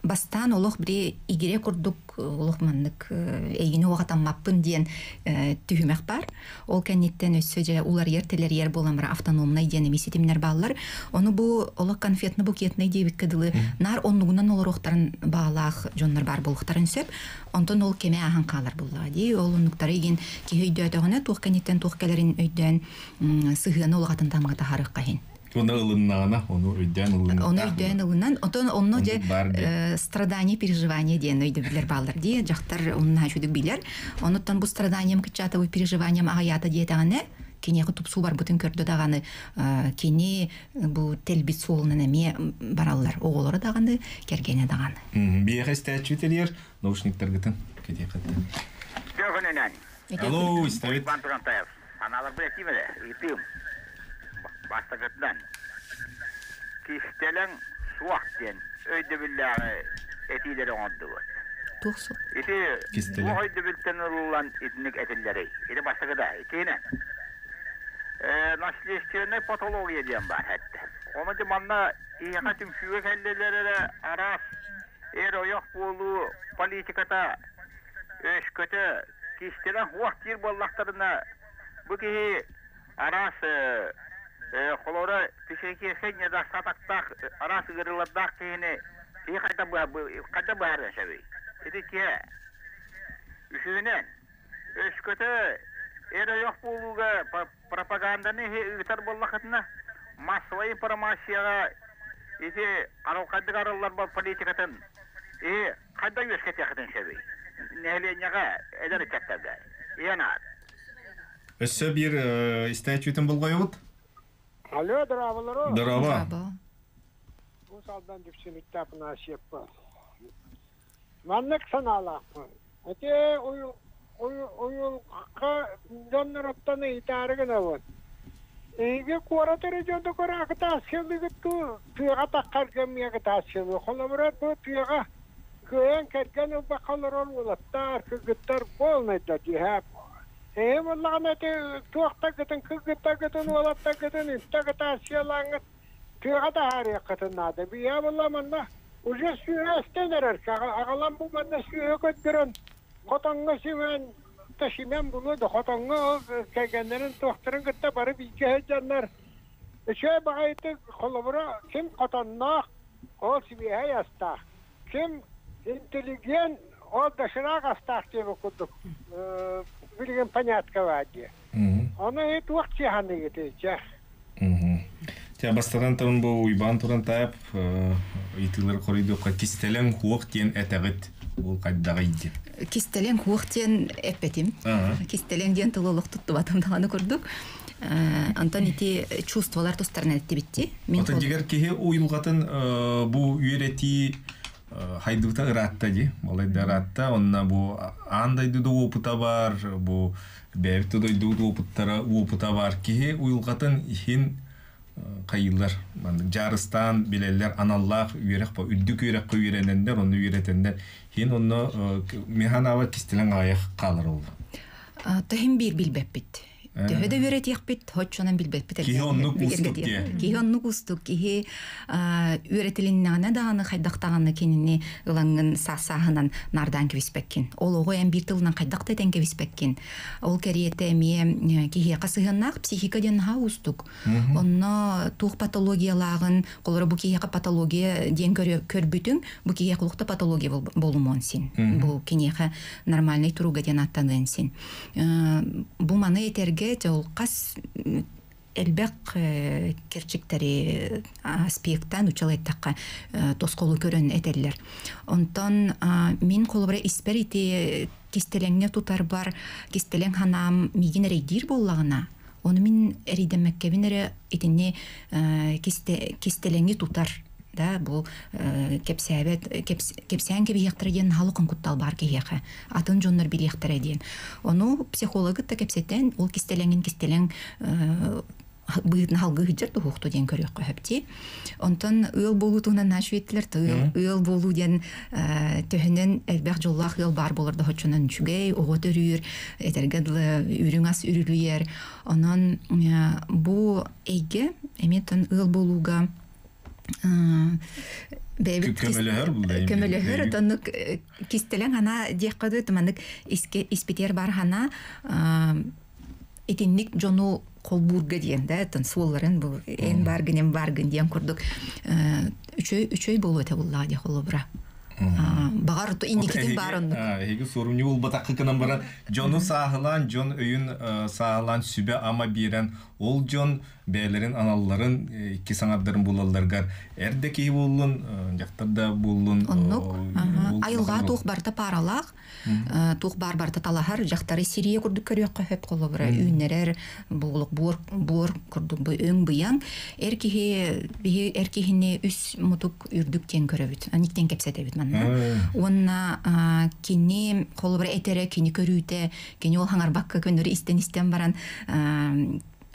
бастаан олох бири игире курдук олох маннык эйгини уҕатаммаппын диэн түһүмэх бар. Ол кэнниттэн өссө дьэ уларыйар телерийэр буоламра автономнай диэн эмиэ ситимнэр бааллар. Ону бу олох конфетно-букетный диэбиккэ дылы наар оннугунан олоруохтарын баалаах дьоннор бар буолуохтарын сөп. Онтон ол кэмэ ааһан хаалар буоллаҕа дии. Ол оннуктары игин киһи өйдөөтөҕүнэ туох кэнниттэн туох кэлэрин өйдөөн сыһыаны улаҕатын тамга таһаарыахха иһин. Оны ылыннаҕына, ону өйдөөн ылынан. Ону өйдөөн ылынан, отон онно же страдание, переживание диэн өйдөбүллэр бааллар дии. Дьахтар онно чүдүк билэр. Онуттан бу страданием кыччата бу переживанием аҕыйаата диэтэҕинэ, киниэхэ тупсуу барбытын көрдө даҕаны кини бу тэлбит суолунан эмиэ бараллар. Оҕолоро даҕаны, кэргэнэ даҕаны. Биэхэ истээччи тэрийэр наушниктаргытын кэтиэххиттэн. Дьөгүнүнэн. Алло, истэбит. Иван Турантаев. Аналарбын этиим эрэ, ыйытыым. Бастакытынан, кистэлэҥ суох диэн өйдөбүллээҕи этиилэри оҥордубут. Туох суох? Ити туох өйдөбүлтэн ылыллан итинник этиллэрий? Ити бастакыта. Иккиһинэн, наследственнай патология диэн баар эттэ. Ону дьэ манна киһиэхэ түмсүүгэ кэллилэр эрэ араас эр-ойох буолуу политиката өскөтө кистэлэҥ суох диир буоллахтарына, бу киһи араас холоро психическэй недостатоктаах араас ыарыылардаах киһини киһи хайда хайда быһаарыан сөбүй? Ити киһи үсүһүнэн өскөтө эр-ойох буолууга пропаганданы ыытар буоллахытына массовай информацияҕа ити арылхайдык арыллар политикатын Э, хайда үөскэтиэххитин сөбүй? Нэһилиэнньэҕэ, эдэр ыччаттарга. Ийэн аат. Өссө биир истээччитин болҕойобут. Алло, дорооболору. Дорообо. Бу салдан Дүпсүнүттэ Афанасьевпын. Маннык санаалаахпын. Ити уйулҕа дьонноруттан ыйытаары гынабын. Эһиги куорат эрэ дьоно көрө дуу, тыаҕа таххарга эмиэ кытааччылыы. Холобура, бу тыаҕа кыайан кэргэн ылбакка олорор уолаттар, кыргыттар буолнайда дьиһэ. Эһи буоллаҕына ити туохтаргытын, кыргыттаргытын, уолаттаргытын интэ кытааччылааҥҥыт тыаҕа таһаарыаххытын наада. Бийэ буолла манна уже сүөһү эстэн эрэр. Аҕалан бу манна сүөһү көрдөрөн хотоҥҥо симэн ташимэн булуо да хотоҥҥо ол кэргэннэрин туохтарын кытта бары бииргэ сылдьаннар үчүгэй баҕайытык холобура ким хотонноох ол сибиэһэй астаах ким интеллигент ол доширак астаах диэбит курдук билигин поняткова дии. Ону туох чиһаныгыты чэ. Тя бастатан туран бу Уйбаан туран таап ыйытыылар хоруйдуохха кистэлэҥ хуох диэн этэҕит ол хайдаҕый диэн. Кистэлэҥ хуох диэн эппэтим. Кистэлэҥ диэн тылы олох туттубатым даҕаны курдук. Онтон ити чувстволар тустарынан эттибитти. Мин дьигэр киһи уйулҕатын бу үөрэтии хайдыбыта ыраатта дии. Балайда ыраатта. Онно бу аан дойду опыта бар, бу бэйэбит да дойдубут опыттара опыта бар. Киһи уйулҕатын иһин хайыылар дьаарыстаан билэллэр аналлаах үөрэх бу үрдүк үөрэххэ үөрэнэннэр онно үөрэтэннэр иһин онно механаабар кистэлэҥ аҕыйах хаалар ол. Төһүн биир билбэппит. Төһө да үөрэтиэхпит, хоччонон билбэппит. Киһи оннук уустук диэ. Киһи оннук уустук. Киһи үөрэтилиннэҕинэ даҕаны хайдах даҕаны кинини ылаҥҥын саас-сааһынан наардаан кэбиспэккин. Ол оҕо эн биир тылынан хайдах да этэн кэбиспэккин. Ол кэриэтэ эмиэ киһиэхэ сыһыаннаах психика диэн наһаа уустук. Онно туох патологиялааҕын, холоро бу киһиэхэ патология диэн көрбүтүҥ, бу киһиэхэ олохто патология болумуон син. Бу киниэхэ нормальный туруга диэн аттаныан син. Бу маны этэргэ хас элбэх кэрчиктэри аспектан учал эттэххэ тосхолу көрөн этэллэр. Онтон мин холобура испэр ити кистэлэҥҥэ тутарбар кистэлэҥ ханаам миигин эрэйдиир буоллаҕына, ону мин эрийдэммэккэбин эрэ итини кистэлэҥи тутар да бу кэпсээбэт кэпсээн кэбиһиэхтэрэ диэн халыкын куттал бар киһиэхэ атын дьоннор билиэхтэрэ диэн. Ону психологы да кэпсэтэн ол кистэлэҥин кистэлэҥ быһыытын халгыы сылдьар туһуохту диэн көрүөххэ сөп. Онтон ыал буолуу туһунан наашүеттилэр ыал буолуу диэн төһөнөн элбэх дьоллоох ыал баар буолар да хоччонон үчүгэй, оҕо төрүүр, этэргэ дылы үрүҥ ас үрүлүйэр. Онон бу эйгэ эмиэ тон ыал буолууга бэйэбит Көмөлөһөр булда. Көмөлөһөр отоннук кистэлэҥ хана диэххэ дуу тыманнык испитиэр бар хана итинник дьону холбуурга диэн да тон суолларын бу эн баргын эн баргын диэн курдук үчөй үчөй буолуо этэ буллаа диэх холобура. Баҕар инникитин бар оннук. Эһиги суорумньу булбатаххы гынан баран дьону сааһылаан, дьон өйүн сааһылаан сүбэ ама биэрэн ол дьон бэйэлэрин аналларын икки саҥардарын булалларгар эрдэ киһи буоллун, дьахтар да буоллун. Оннук. Айылҕа туох барыта паралаах, туох бар барыта талаһар, дьахтары сирие курдук көрүөххэ сөп холобура үүннэрэр, буолук буор буор курдук бу өҥ быйаҥ. Эр киһи биһи эр киһини үс мутук үрдүк диэн көрөбүт. Аниктен кэпсэтэбит манна. Уонна кини холобура этере, кини көрүүтэ, кини ол хаҥарбакка көннөрү истэн-истэн баран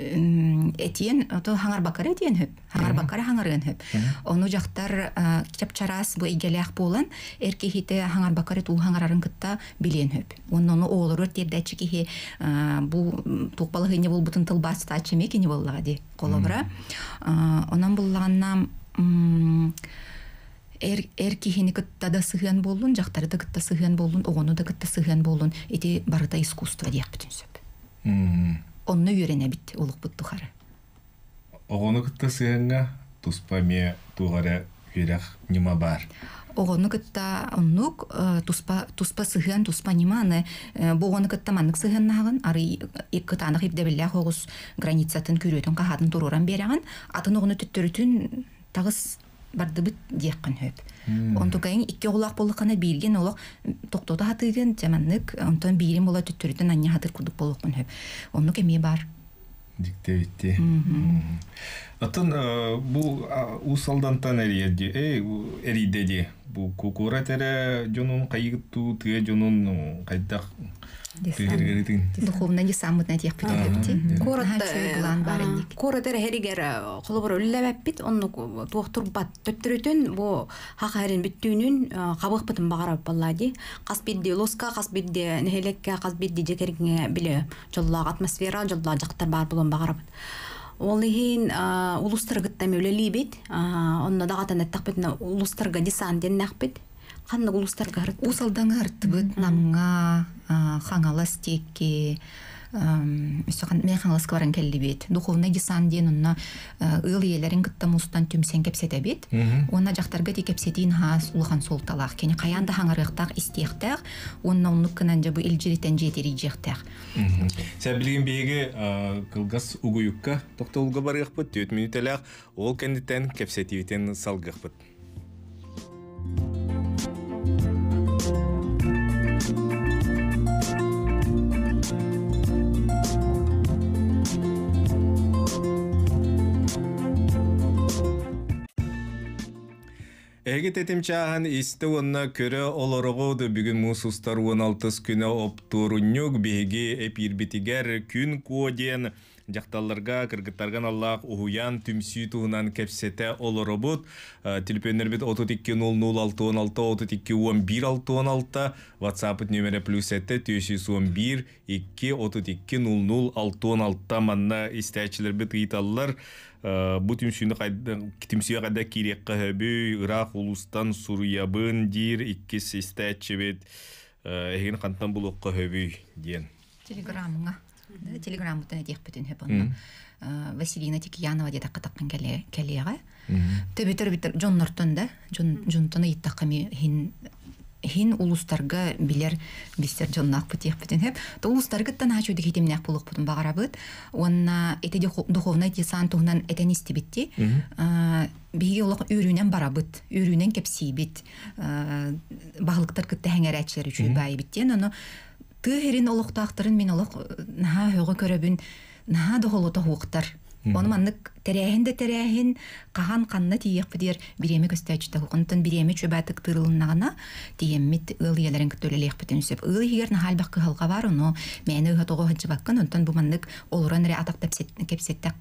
этиэн ото хаҥарбаккара этиэн хөп, хаҥарбаккара хаҥарыан хөп. Ону дьахтар чапчараас бу эйгэлээх буолан эр киһитэ хаҥарбаккара туу хаҥарарын кытта билиэн хөп. Онно ону оҕолоругар тиэрдээччи киһи бу туох балаһыанньа буолбутун тылбаастааччы эмиэ кини буоллаҕа дии холобура. Онон буллаҕына эр киһини кытта да сыһыан буоллун, дьахтары да кытта сыһыан буоллун, оҕону да кытта сыһыан буоллун, ити барыта искусство диэхпитин сөп. Онно үөрэнэбит олохпут тухары. Оҕону кытта сыһыаҥҥа туспа эмиэ туох эрэ үөрэх ньыма баар. Оҕону кытта оннук туспа туспа сыһыан, туспа ньыма аны бу оҕону кытта маннык сыһыаннаһаҕын, арый кытаанах ирдэбиллээх оҕус границатын күрүөтүн хаһаатын туруоран биэрэҕин, атын оҕону төттөрүтүн таҕыс Бардыбыт диэххин сөп. Онтукайын икки оҕолоох буоллаххына бииргин олох тохтото хатыыгын дьэ маннык, онтон биирин буола төттөрүтүн анньа хатыр курдук буолуоххун сөп. Оннук эмиэ баар. Дьикти. Оттон бу Уус Алдантан эрийэрди, эрийдэ дии. Бу куорат эрэ дьонун хайыгыттуу, тыа дьонун хайдах тыһыргырытын. Духовно десаммытын этиэхпит өбүти. Куорат Наһаа план бар инник. Куорат эрэ хэригэр холобур үллэбэппит, оннук туохтурбат төттөрүтүн бу хахарин бүттүүнүн хабыхпытын баҕарабыт баллаа дии. Хас бирди улуска, хас бирди нэһилекке, хас бирди дьэкэргиҥэ биле дьоллоох атмосфера, дьоллоох дьахтар баар булан баҕарабыт. Ол иһин улустаргыттан үлэлиибит, онно даҕатан эттэхпитинэ улустарга десант диэннээхпит. Ханнык улустарга һырыттыбыт? Уус Алдаҥҥа һырыттыбыт, Намҥа, Хаҥалас диэки, мен Хаҥаласка баран кэллибит. Духовный десант диэн онно ыал ийэлэрин кытта мустан түмсэн кэпсэтэбит. Уонна дьахтарга ити кэпсэтиин хаас улахан суолталаах. Кини хайаан да хаҥарыахтаах, истиэхтээх, уонна оннук гынан дьэ бу илдьиритэн дьиэтирийдьиэхтээх. Сэ билигин биһиги кылгас угуйукка тохтолго барыахпыт, 4 мүнүүтэлээх, ол кэнниттэн кэпсэтиибитин салгыахпыт. Эһиги тэтим чааһын истэ уонна көрө олороҕут. Бүгүн муус устар 16 күнэ оптуорунньук биһиги эпиирбитигэр Күн Куо диэн дьахталларга, кыргыттарга аналлаах уһуйаан түмсүү туһунан кэпсэтэ олоробут. Телефоннэрбит 32 00 66 32 11 66, WhatsApp нөмірі плюс 7 411 2 32 00 66. Манна истээччилэрбит ыйыталлар. Бу түмсүүнү түмсүүгэ хайда киириэххэ сөбүй, ыраах улуустан суруйабын диир иккис истээччибит. Эһигин хантан булуохха сөбүй диэн. Телеграммҥа. Телеграммытын этиэхпитин сөп онно. Василина Тикьянова диэтэххэ таххан кэлиэҕэ. Төбүтэр битер дьоннортон да, дьонтон ыйыттахха хин хин улустарга билер бистер дьоннаахпыт диэхпитин сөп. То улустаргыттан аачу дихитимнээх буолуохпутун баҕарабыт. Уонна ити духовнай десант туһунан этэн истибитти. Биһиги олох үүрүүнэн барабыт, үүрүүнэн кэпсиибит, баһылыктар кытта хэҥэрээччилэр үчүгэй баайбыт диэн, ону тыа сирин олохтоохторун мин олох наһаа сөҕө көрөбүн, наһаа дохолото хуохтар. Ону маннык тэрээһин да тэрээһин хаһан ханна тиийиэхпитигэр бириэмэ көстөөччүтэ суох. Онтон бириэмэ үчүгэйдик тыырылыннаҕына тиийэммит ыал ийэлэрин кытта үлэлиэхпитин сөп. Ыал иһигэр наһаа элбэх кыһалҕа баар, ону мээнэ ыһа тоҕо сылдьыбаккын, онтон бу маннык олорон эрэ атах кэпсэттэх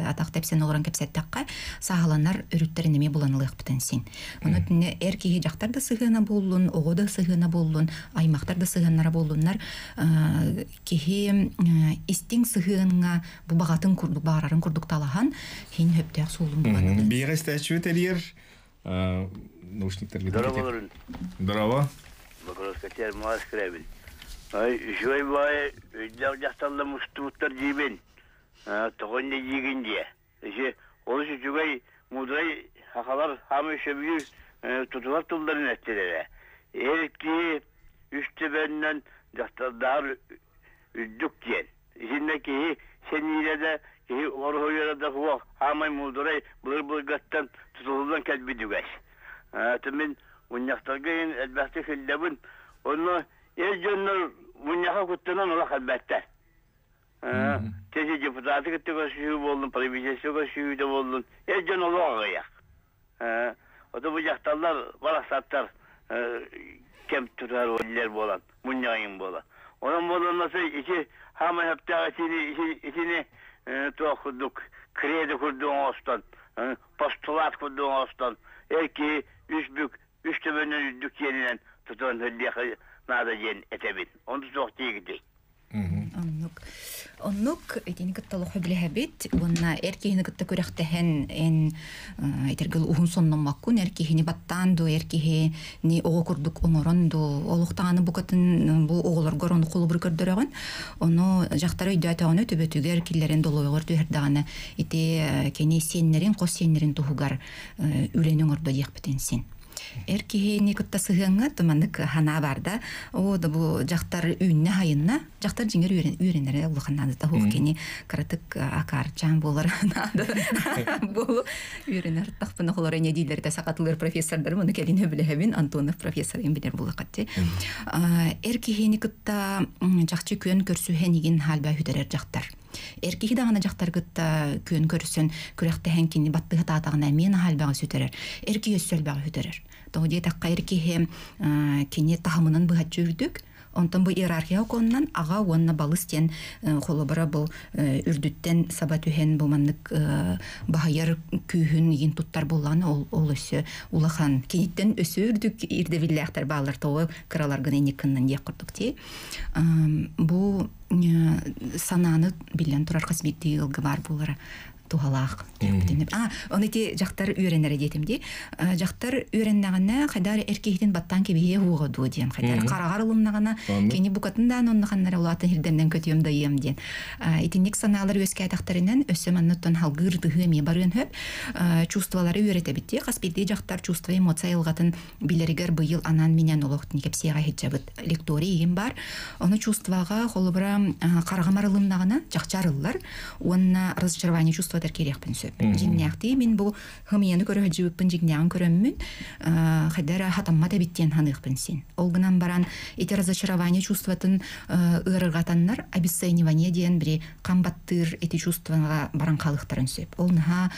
атах тэпсэн олорон кэпсэттэххэ сааһыланар өрүттэрин эмиэ булан ылыахпытын син. Ону түнэ эр киһи дьахтар да сыһыана буоллун, оҕо да сыһыана буоллун, аймахтар да сыһыаннара буоллуннар, киһи истиҥ сыһыаҥҥа бу баҕатын курдук, баҕарарын курдук талаһан, хин хөптөөх суолун булан ылыан. Биир истээччибит эрийэр наушниктарга. Здорово. Здорово. Бакалавскатер маас кирэбин. Ай, үчүгэй баайы өйдөөх дьахталла мустубуттар диибин. Тоҕо инньэ диигин диэ. Ити олус үчүгэй, мудрай сахалар хаамай сөбүлүүр тутулар тылларын эттилэрэ. Эр киһи үс төбөннөн дьахтардааҕар үрдүк диэн. Итиннэ киһи сэниирэ да, киһи оруһуйара да суох, хаамай муударай былыр-былыргаттан тутуллан кэлбит үгэс. Мин мунньахтарга иһин элбэхтик сылдьабын. Онно эр дьоннор мунньахха куттанан олох элбэттэр. Тэси депутаты кытта көрсүһүү буоллун, правительство көрсүһүүтэ буоллун, эр дьон олох аҕыйах. Ото бу дьахталлар барахсаттар кэм тутар үллэр буолан, мунньаҕайын буолан. Онон буолан ити хаамай хаптаах итини итини туох курдук кредо курдук оҥостон, постулат курдук оҥостон, эр киһи үс бүк, үс төбөнөн үрдүк диэнинэн тутан сылдьыахха наада диэн этэбин. Онто суох диигитий. Оннук. Оннук итини кытта олох билэһэбит уонна эр киһини кытта күрэхтэһэн эн этэргэл уһун сонноммаккун, эр киһини баттаан ду, эр киһини оҕо курдук оҥорон ду, олохтаҕаны букатын бу оҕолоргор ону холобур көрдөрөҕүн. Ону дьахтар өйдөөтөҕүнэ төбөтүгэр киллэрэн долойоҕор түһэрдэҕинэ ити кини сиэннэрин, хос сиэннэрин туһугар үлэни оҥордо диэхпитин син. Эр киһини кытта сыһыаҥҥа туманнык ханаа бар да, о да бу дьахтар үүннэ хайынна, дьахтар дьиҥэр үөрэнэрэ улахан наадата суох, кини кыратык акаарчаан буолар наада буолу үөрэнэр тахпына холоро не дииллэрдэ сакатылыр профессордар муну кэлин өбүлэһэбин Антонов профессорын билэр булакатти. Эр киһини кытта чахчы күөн көрсүһэн игин хаалба хүтэрэр дьахтар. Эр киһи даҕаны дьахтар кытта күөн көрсөн күрэхтэһэн кини баттыһа таатаҕына эмиэ наһаа элбэҕи сүтэрэр. Эр киһи өссө элбэҕи сүтэрэр. Тоҕо диэтэххэ, эр киһи кини таһымынан быһаччы үрдүк. Онтон бу иерархия окуонунан аҕа уонна балыс диэн холобура бу үрдүттэн саба түһэн бу маннык баһыйар күүһүн игин туттар буоллаҕына, ол өссө улахан киниттэн өссө үрдүк ирдэбиллээхтэр бааллар, тоҕо кыраларгын инниккыннан диэх курдук дии. Бу санааны биллэн турар хас биирдии ыалга баар буолара туһалаах. Оны ити дьахтар үөрэнэрэ диэтим дии. Дьахтар үөрэннэҕинэ хайдаар эр киһитин баттаан кэбиһиэ уоҕа дуо диэн, хайдаар хараҕар ылыннаҕына кини букатын даан онно ханнара улаатын хирдэннэн көтүөм дайыам диэн. Итинник санаалар үөскээтэхтэринэн өссө манныттан халгыыр тыһыы эмиэ барыан хөп. Чувстволары үөрэтэбит дии. Хас биирдии дьахтар чувство эмоция айылҕатын билэригэр быйыл анаан минэн олох кэпсиэҕэ иһитчэбит лекторий игин бар. Ону чувствоҕа холобура хараҕым арылыннаҕына чахчы арыллар уонна разочарование чувствотар кириэхпин сөп. Дьиҥнээхтии мин бу хымыйаны көрө сылдьыбыппын дьиҥнээҕин көрөммүн хайдара хатаммат эбит диэн ханыахпын син. Ол гынан баран ити разочарование чувствотын ыарырҕатаннар обесценивание диэн бири хам баттыыр ити чувствоға баран халыктарын сөп. Ол наһаа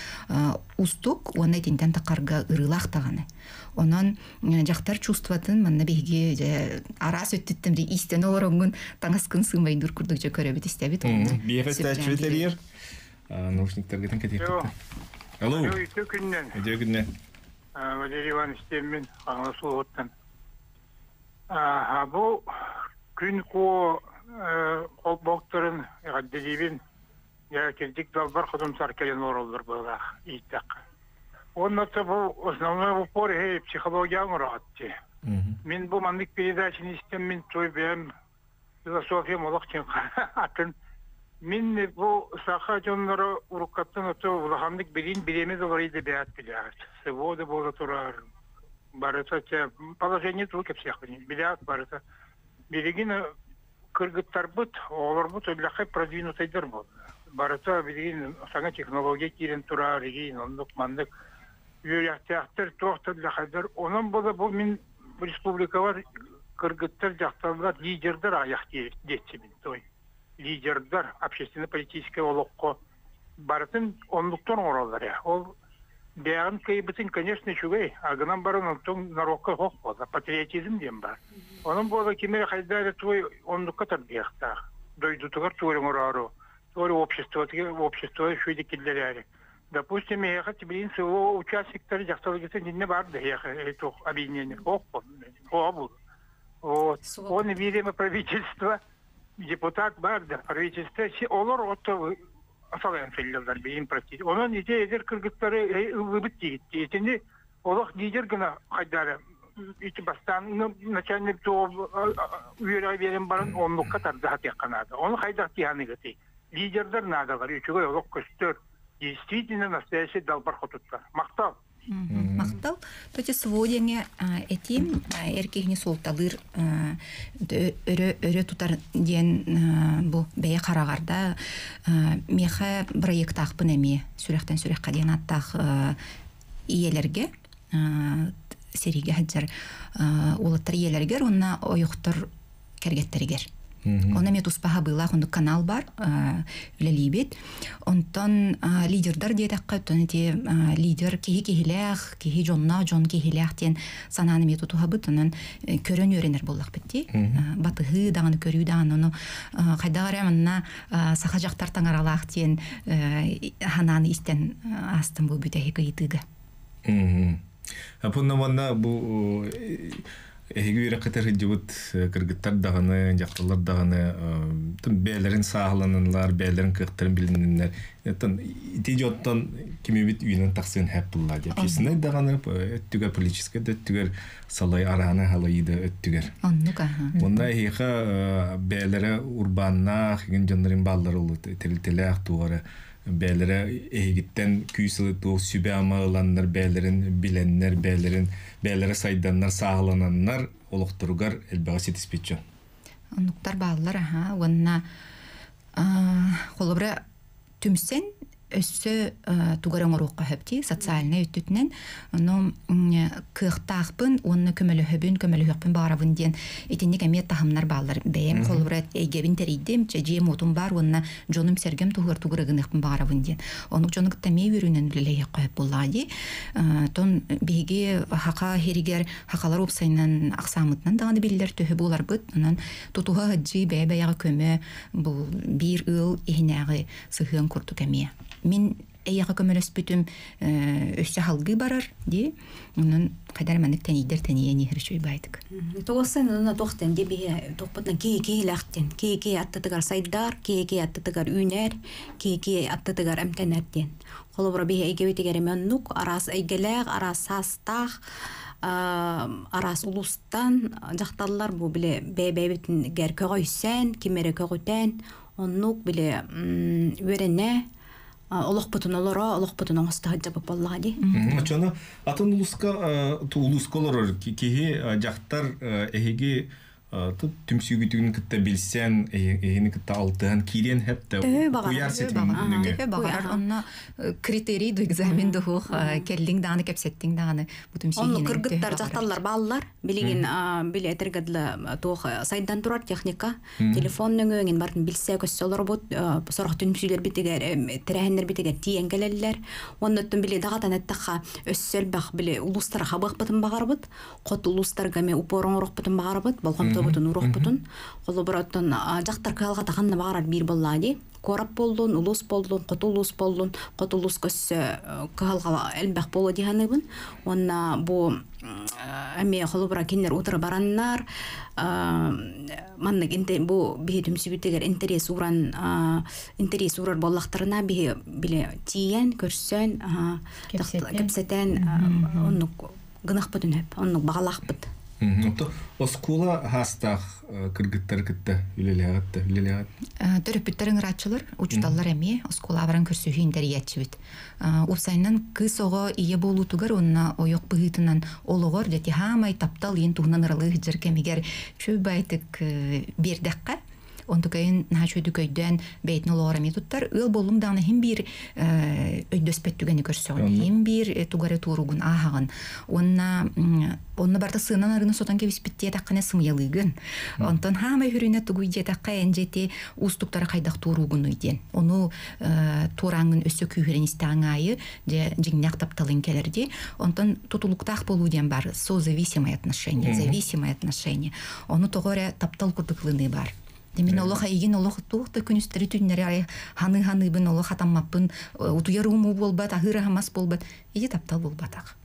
устук уонна итинтэн тахарга ырыылаах даҕаны. Онон дьахтар чувствотын манна биһиги араас өттүттэн би истэн олороҥҥун таҥаскын сыымайдуур курдук дьэ көрөбүт истэбит. Биэхэ истээччи тэрийэр наушниктаргытын кэтиэхпит. Алло. Үтүө күннэн. Үтүө күннэн. Валерий Иванович диэммин, Хаҥалас улууһуттан. Бу күн куо холбоһуктарын эҕэрдэлиибин. Кирдик далбар хотун кэлэн олороллор быһыылаах ииттэххэ. Уонна бу основной упор психология оҥороҕут. Мин бу маннык передачаны истэн мин той бэйэм философиям олох атын. Мин бу саха дьонноро уруккаттан ото улаханнык билин бириэмэ доларыйда бэйэт билээҕит. Свобода буола турар барыта положение туу кэпсиэхпин билээҕит барыта. Билигин кыргыттарбыт, оҕолорбут өллөххө продвинутайдар буолла. Барыта билигин саҥа технология киирэн турар, игин оннук маннык үөрэхтээхтэр туох да. Онон буола бу мин республикалар кыргыттар, дьахталлар лидердэр аҕыйах диэччибин той. Лидердэр общественно-политическай олоххо барытын оннуктан оҥороллор. Ол бэйэҕин кыайбытын, конечно, үчүгэй, агынан баран онтон народка хох буола, патриотизм диэн бар. Онон буола кимире хайдаа твой оннукка тарбиахтаах. Дойдутугар туору оҥороору, туору общество общество шүйде киллерээри. Допустим, миэхэ тибилин СВО участниктары дьахталыгыта нинне бар да хеха туох объединение хох бул. Вот. Он, видимо, правительство, депутат бар да, правительство олор отто асалайан сыллалар бейин практически. Онон ити эдэр кыргыттары ыллыбыт диит. Итини олох лидер гына хайдары ити бастан начальник то үөрэ берен баран оннукка тарда хатыакка. Оны хайдах тиһаныгыты. Лидердер надалар, үчүгэй олох көстөр. Действительно настоящий далбар хотуттар. Мактал. Мактал. Тоти сводиңе этим эр киһини суолталыыр өрө өрө тутар диэн бу бэйэ хараҕарда миэхэ проектаахпын эмиэ сүрэхтэн сүрэххэ диэн аттаах ийэлэргэ сэриигэ сылдьар уолаттар ийэлэригэр уонна ойохтор кэргэттеригэр. Онно эмиэ туспаха быылаах оннук канал бар үлэлиибит. Онтон лидердар диэтэххэ, оттон ити лидер киһи киһилээх, киһи дьонноох, дьон киһилээх диэн санааны эмиэ тутуһабыт. Онон көрөн үөрэнэр буоллахпыт дии. Батыһыы даҕаны, көрүү даҕаны, ону хайдах эрэ манна саха дьахтар таҥаралаах диэн ханааны истэн аастым бу бүтэһик ыйытыыга. Апунна манна бу эһиги үөрэххитэр сылдьыбыт кыргыттар даҕаны, дьахталлар даҕаны бэйэлэрин сааһылананнар, бэйэлэрин кыахтарын билинниннэр. Ити дьоттон кимибит үүнэн тахсыан хэп булла диye. Общественный даҕаны өттүгэр, политическай да өттүгэр, салай арааны халайы да өттүгэр. Оннук аха. Онна эһиэхэ бэйэлэрэ урбааннаах, игин дьоннорун бааллар олу тэрилтэлээх туора. бээлere эһигиттен күүс ылы сүбэ ама ыланнар бээлерин биленнер бээлерин бээлere сайданнар сааһылананнар олохторугар элбэҕи ситиспит дьон. Оннуктар бааллар аха уонна холобура түмсэн өссө тугар оҥоруохха сөп социальнай өттүтүнэн ону кыахтаахпын уонна көмөлөһөбүн көмөлөһүөхпүн баҕарабын диэн итинник эмиэ таһымнар бааллар бэйэм холобура эйгэбин тэрийдим дьиэм уотум баар уонна дьонум сэргэм туһугар тугу гыныахпын баҕарабын диэн оннук дьону кытта эмиэ үөрүүнэн үлэлэһиэххэ сөп буоллаҕа дии тон биһиги хака хиригэр хакалар уопсайынан ахсааммытынан даҕаны биллэр төһө буоларбыт онон тутуһа сылдьыы бэйэ-бэйэҕэ көмө бу биир ыал иһинээҕи сыһыан курдук эмиэ мин эйэҕэ көмөлөспүтүм өссө халгыы барар дии онон хайдар маннык тэнийдэр тэнийэн иһэр үчүгэй баайдык Тоҕосын онно туохтан ди биһи туохпутун кии киилэхтин кии кии аттытыгар сайдар кии кии аттытыгар үүнэр кии кии аттытыгар эмтэнэр диэн холобура биһи эйгэбитигэр эми оннук араас эйгэлээх араас саастаах араас улуустан дьахталлар бу биле бэйбэйбитингер көҕөйсөн ким эрэ көҕүтэн оннук биле үөрэнэ олохпутун олоро олохпутун оҥосто сылдьабыт буоллаҕа дии. Оччону атын улууска улууска олорор киһи дьахтар эһиги түмсүүгүтүгүн кытта билсэн эһини кытта алтыһан киириэн хэптэ куйаар ситимин Төһө баҕарар онно критерий ду экзамен дуһуох келлиҥ даҕаны кэпсэттиҥ даҕаны бу түмсүү Онно кыргыттар дьахталлар бааллар билигин били этэргэдла туох сайдан турар техника телефон нөҥүөҥүн барын билсэ көссө олоробут сорох түмсүүлэр битигэр тэрээһиннэр битигэр тиийэн кэлэллэр оннуттан били даҕатан эттэхха өссө элбэх били улуустара хабыахпытын баҕарабыт хот улуустарга ме упор оҥоруохпутун баҕарабыт болҕомтобутун уруохпутун холобур оттон дьахтар кыһалҕата ханна баҕарар биир буоллаа дии куорат буоллун улуус буоллун хоту улуус буоллун хоту улуус көссө кыһалҕа элбэх буолуо дии саныыбын уонна бу эмиэ холобура кинилэр утары бараннар маннык бу биһи түмсүбүтүгэр интерес ууран интерес уурар буоллахтарына биһи биле тиийэн көрсөн кэпсэтэн оннук гынахпытын хөп оннук баҕалаахпыт. Ото оскуола хастаах кыргыттар кытта үлэлээҕит үлэлээҕит. Төрөппүттэр ыҥырааччылар, учууталлар эмиэ оскуола баран көрсүһүү интэриэччибит. Уопсайынан кыыс оҕо ийэ буолуутугар уонна ойох быһыытынан олоҕор дьэ хаамай таптал иин туһунан ыралыы сылдьар кэмигэр чү байтык биэрдэххэ онтукайын наһаа үчүгэйдик өйдөөн бэйэтин олоҕор эмиэ туттар ыал буоллуҥ даҕаны иһин биир өйдөспөт түгэни көрсөҕүн иһин биир тугары туоругун ааһаҕын уонна онно барыта сыанан арыыны сотон кэбиспит диэтэххинэ сымыйалыыгын онтон хаамай хүрүнэ тугуй диэтэххэ эн дьэти уустуктара хайдах туоруугунуй диэн ону туорааҥҥын өссө күүһүрэн истэҕиҥ аайы дьэ дьиҥнээх тапталыҥ кэлэр дии онтон тутулуктаах буолуу диэн бар созависимое отношение зависимое отношение ону тоҕо эрэ таптал курдук ылыныы бар Мин олох эйигин олох туох да күнүстэри түүннэри ай ханы ханыыбын олох хатаммаппын утуйар уумуу буолбат аһыыр аһамас буолбат ити таптал буолбатах.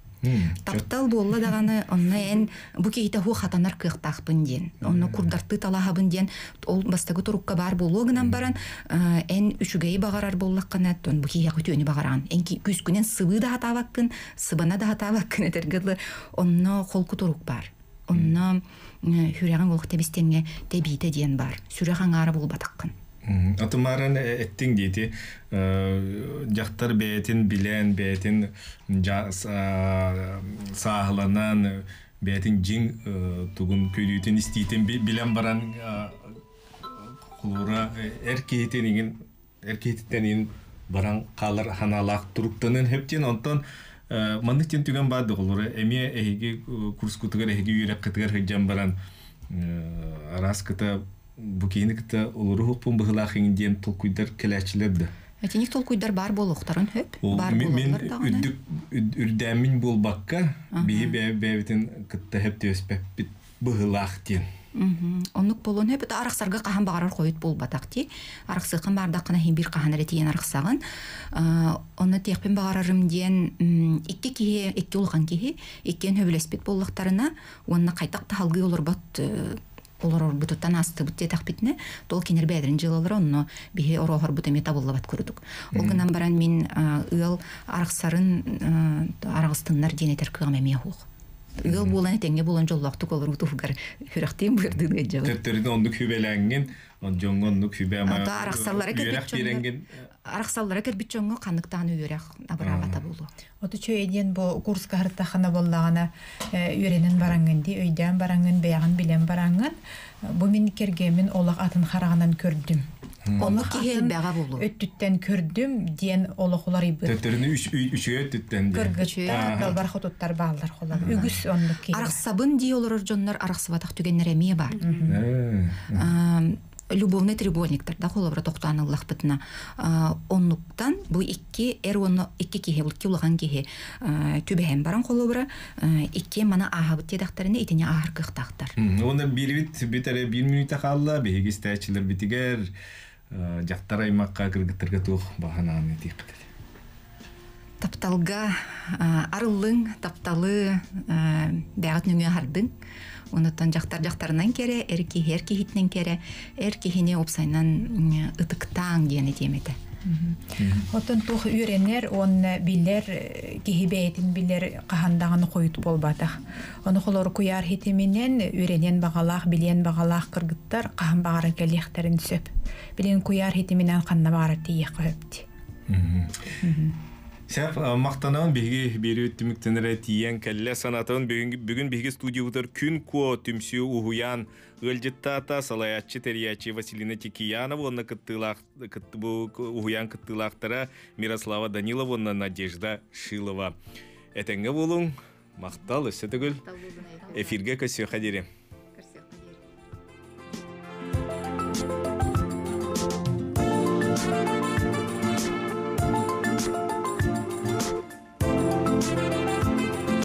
Таптал буолла даҕаны онно эн бу киһитэ хуох хатанар кыахтаахпын диэн онно курдартыы талаһабын диэн ол бастакы турукка баар буолуо гынан баран эн үчүгэйи баҕарар буоллаххына тон бу киһиэхэ үтүөнү баҕараҕын эн күүскүнэн сыбыы да хатаабаккын сыбана да хатаабаккын этэргэ дылы онно холку турук баар онно сүрэҕиҥ олох тэбистиҥҥэ тэбиитэ диэн бар сүрэх аҥаара буолбатаххын. Атымаран эттиҥ диэти дьахтар бэйэтин билэн бэйэтин сааһыланан бэйэтин дьиҥ тугун көрүүтүн истиитин билэн баран холура эр киһитин иҥин эр киһититтэн иин баран хаалар ханаалаах туруктанын хөптиэн онтон маннык тиэн түгэн баар холура эмиэ эһиги курскутугар эһиги үөрэххитигэр сылдьан баран араас кыта бу киһини кытта олоруһукпун быһылаах иҥин диэн толкуйдар кэлээччилэр да. Этиник толкуйдар бар буолуохтарын хөп бар Мин буолаллар даҕаны. үрдүк үрдээммин буолбакка биһи бэйэбитин кытта хөптүөспэппит быһылаах диэн. Оннук буолуон хөп арахсарга хаһан баҕарар хойут буолбатах дии. Арахсыаххын баардаххына иһин биир хаһан эрэ тиийэн арахсаҕын. Онно тиэхпин баҕарарым диэн икки киһи, икки улахан киһи иккиэн сөбүлэспит буоллахтарына уонна хайдах да халгыы олорбот олорорбутуттан аастыбыт диэтэхпитинэ тол кинилэр бэйэлэрин дьыалалара онно биһи орооһорбут эмиэ табыллыбат курдук. Ол гынан баран мин ыал арахсарын араҕыстыннар диэн этэр кыаҕым эмиэ суох. Ыал буолан этэҥҥэ буолан дьоллоохтук олоруу туһугар сүрэхтиин быардыын ыалдьабын. Төттөрүтүн оннук сүбэлээҥҥин, дьоҥҥо оннук сүбэ ама Ата арахсаллара үөрэх кэлбит дьоҥҥо биэрэҥҥин арахсаллара кэлбит дьоҥҥо ханнык даҕаны үөрэх абыраабата буолуо. Оту чөйдиэн бу курска хартахана боллаҕына үөрэнэн бараҥҥын ди өйдөөн бараҥҥын бэйэҕин билэн бараҥҥын бу мин кэргэммин олох атын хараҕынан көрдүм. Оннук киһи элбэҕэ буолуо. Өттүттэн көрдүм диэн олох уларыйбыт. Төттөрүнү үчүгэй өттүттэн диэн. Кыргыттар далбар хотуттар бааллар холор. Үгүс оннук киһи. Арахсабын дии олорор дьоннор арахсыбатах түгэннэр эмиэ баар. Любовный треугольниктар да холобура тохтоон ыллахпытына оннуктан бу икки эр уонна икки киһи икки улахан киһи түбэһэн баран холобура икки маны ааһабыт диэтэхтэринэ итини ааһар кыахтаахтар. Уонна биирбит бүт эрэ биир мүнүүтэ хаалла биһиги истээччилэрбитигэр дьахтар аймакка кыргыттарга туох баҕанааны этиэххит. Тапталга арыллыҥ, тапталы бэҕэт нөҥүө аһардыҥ. Онуттан дьахтар дьахтарынан кэрэ, эр киһи эр киһитинэн кэрэ, эр киһини уопсайынан ытыктааҥ диэн этиэм этэ. Оттон туох үөрэнэр уонна билэр киһи бэйэтин билэр хаһан даҕаны хойут буолбатах. Ону холор куйаар хитиминэн үөрэнэн баҕалаах, билиэн баҕалаах кыргыттар хаһан баҕарар кэлиэхтэрин сөп. Билин куйаар хитиминэн ханна баҕарар тиийиэххэ сөп. Сәп мақтанан биһиги бири түмүктенере тиийэн кэллэ санатын бүгүн биһиги студиябытыгар күн куо түмсүү уһуйаан ыалдьыттаата салайааччы тэрийээччи Василина Тикиянова уонна кыттыылаах бу уһуйаан кыттыылаахтара Мирослава Данилова уонна Надежда Шилова. Этэҥҥэ буолуҥ, махтал өссө төгүл эфиргэ көрсүөххэ диэри.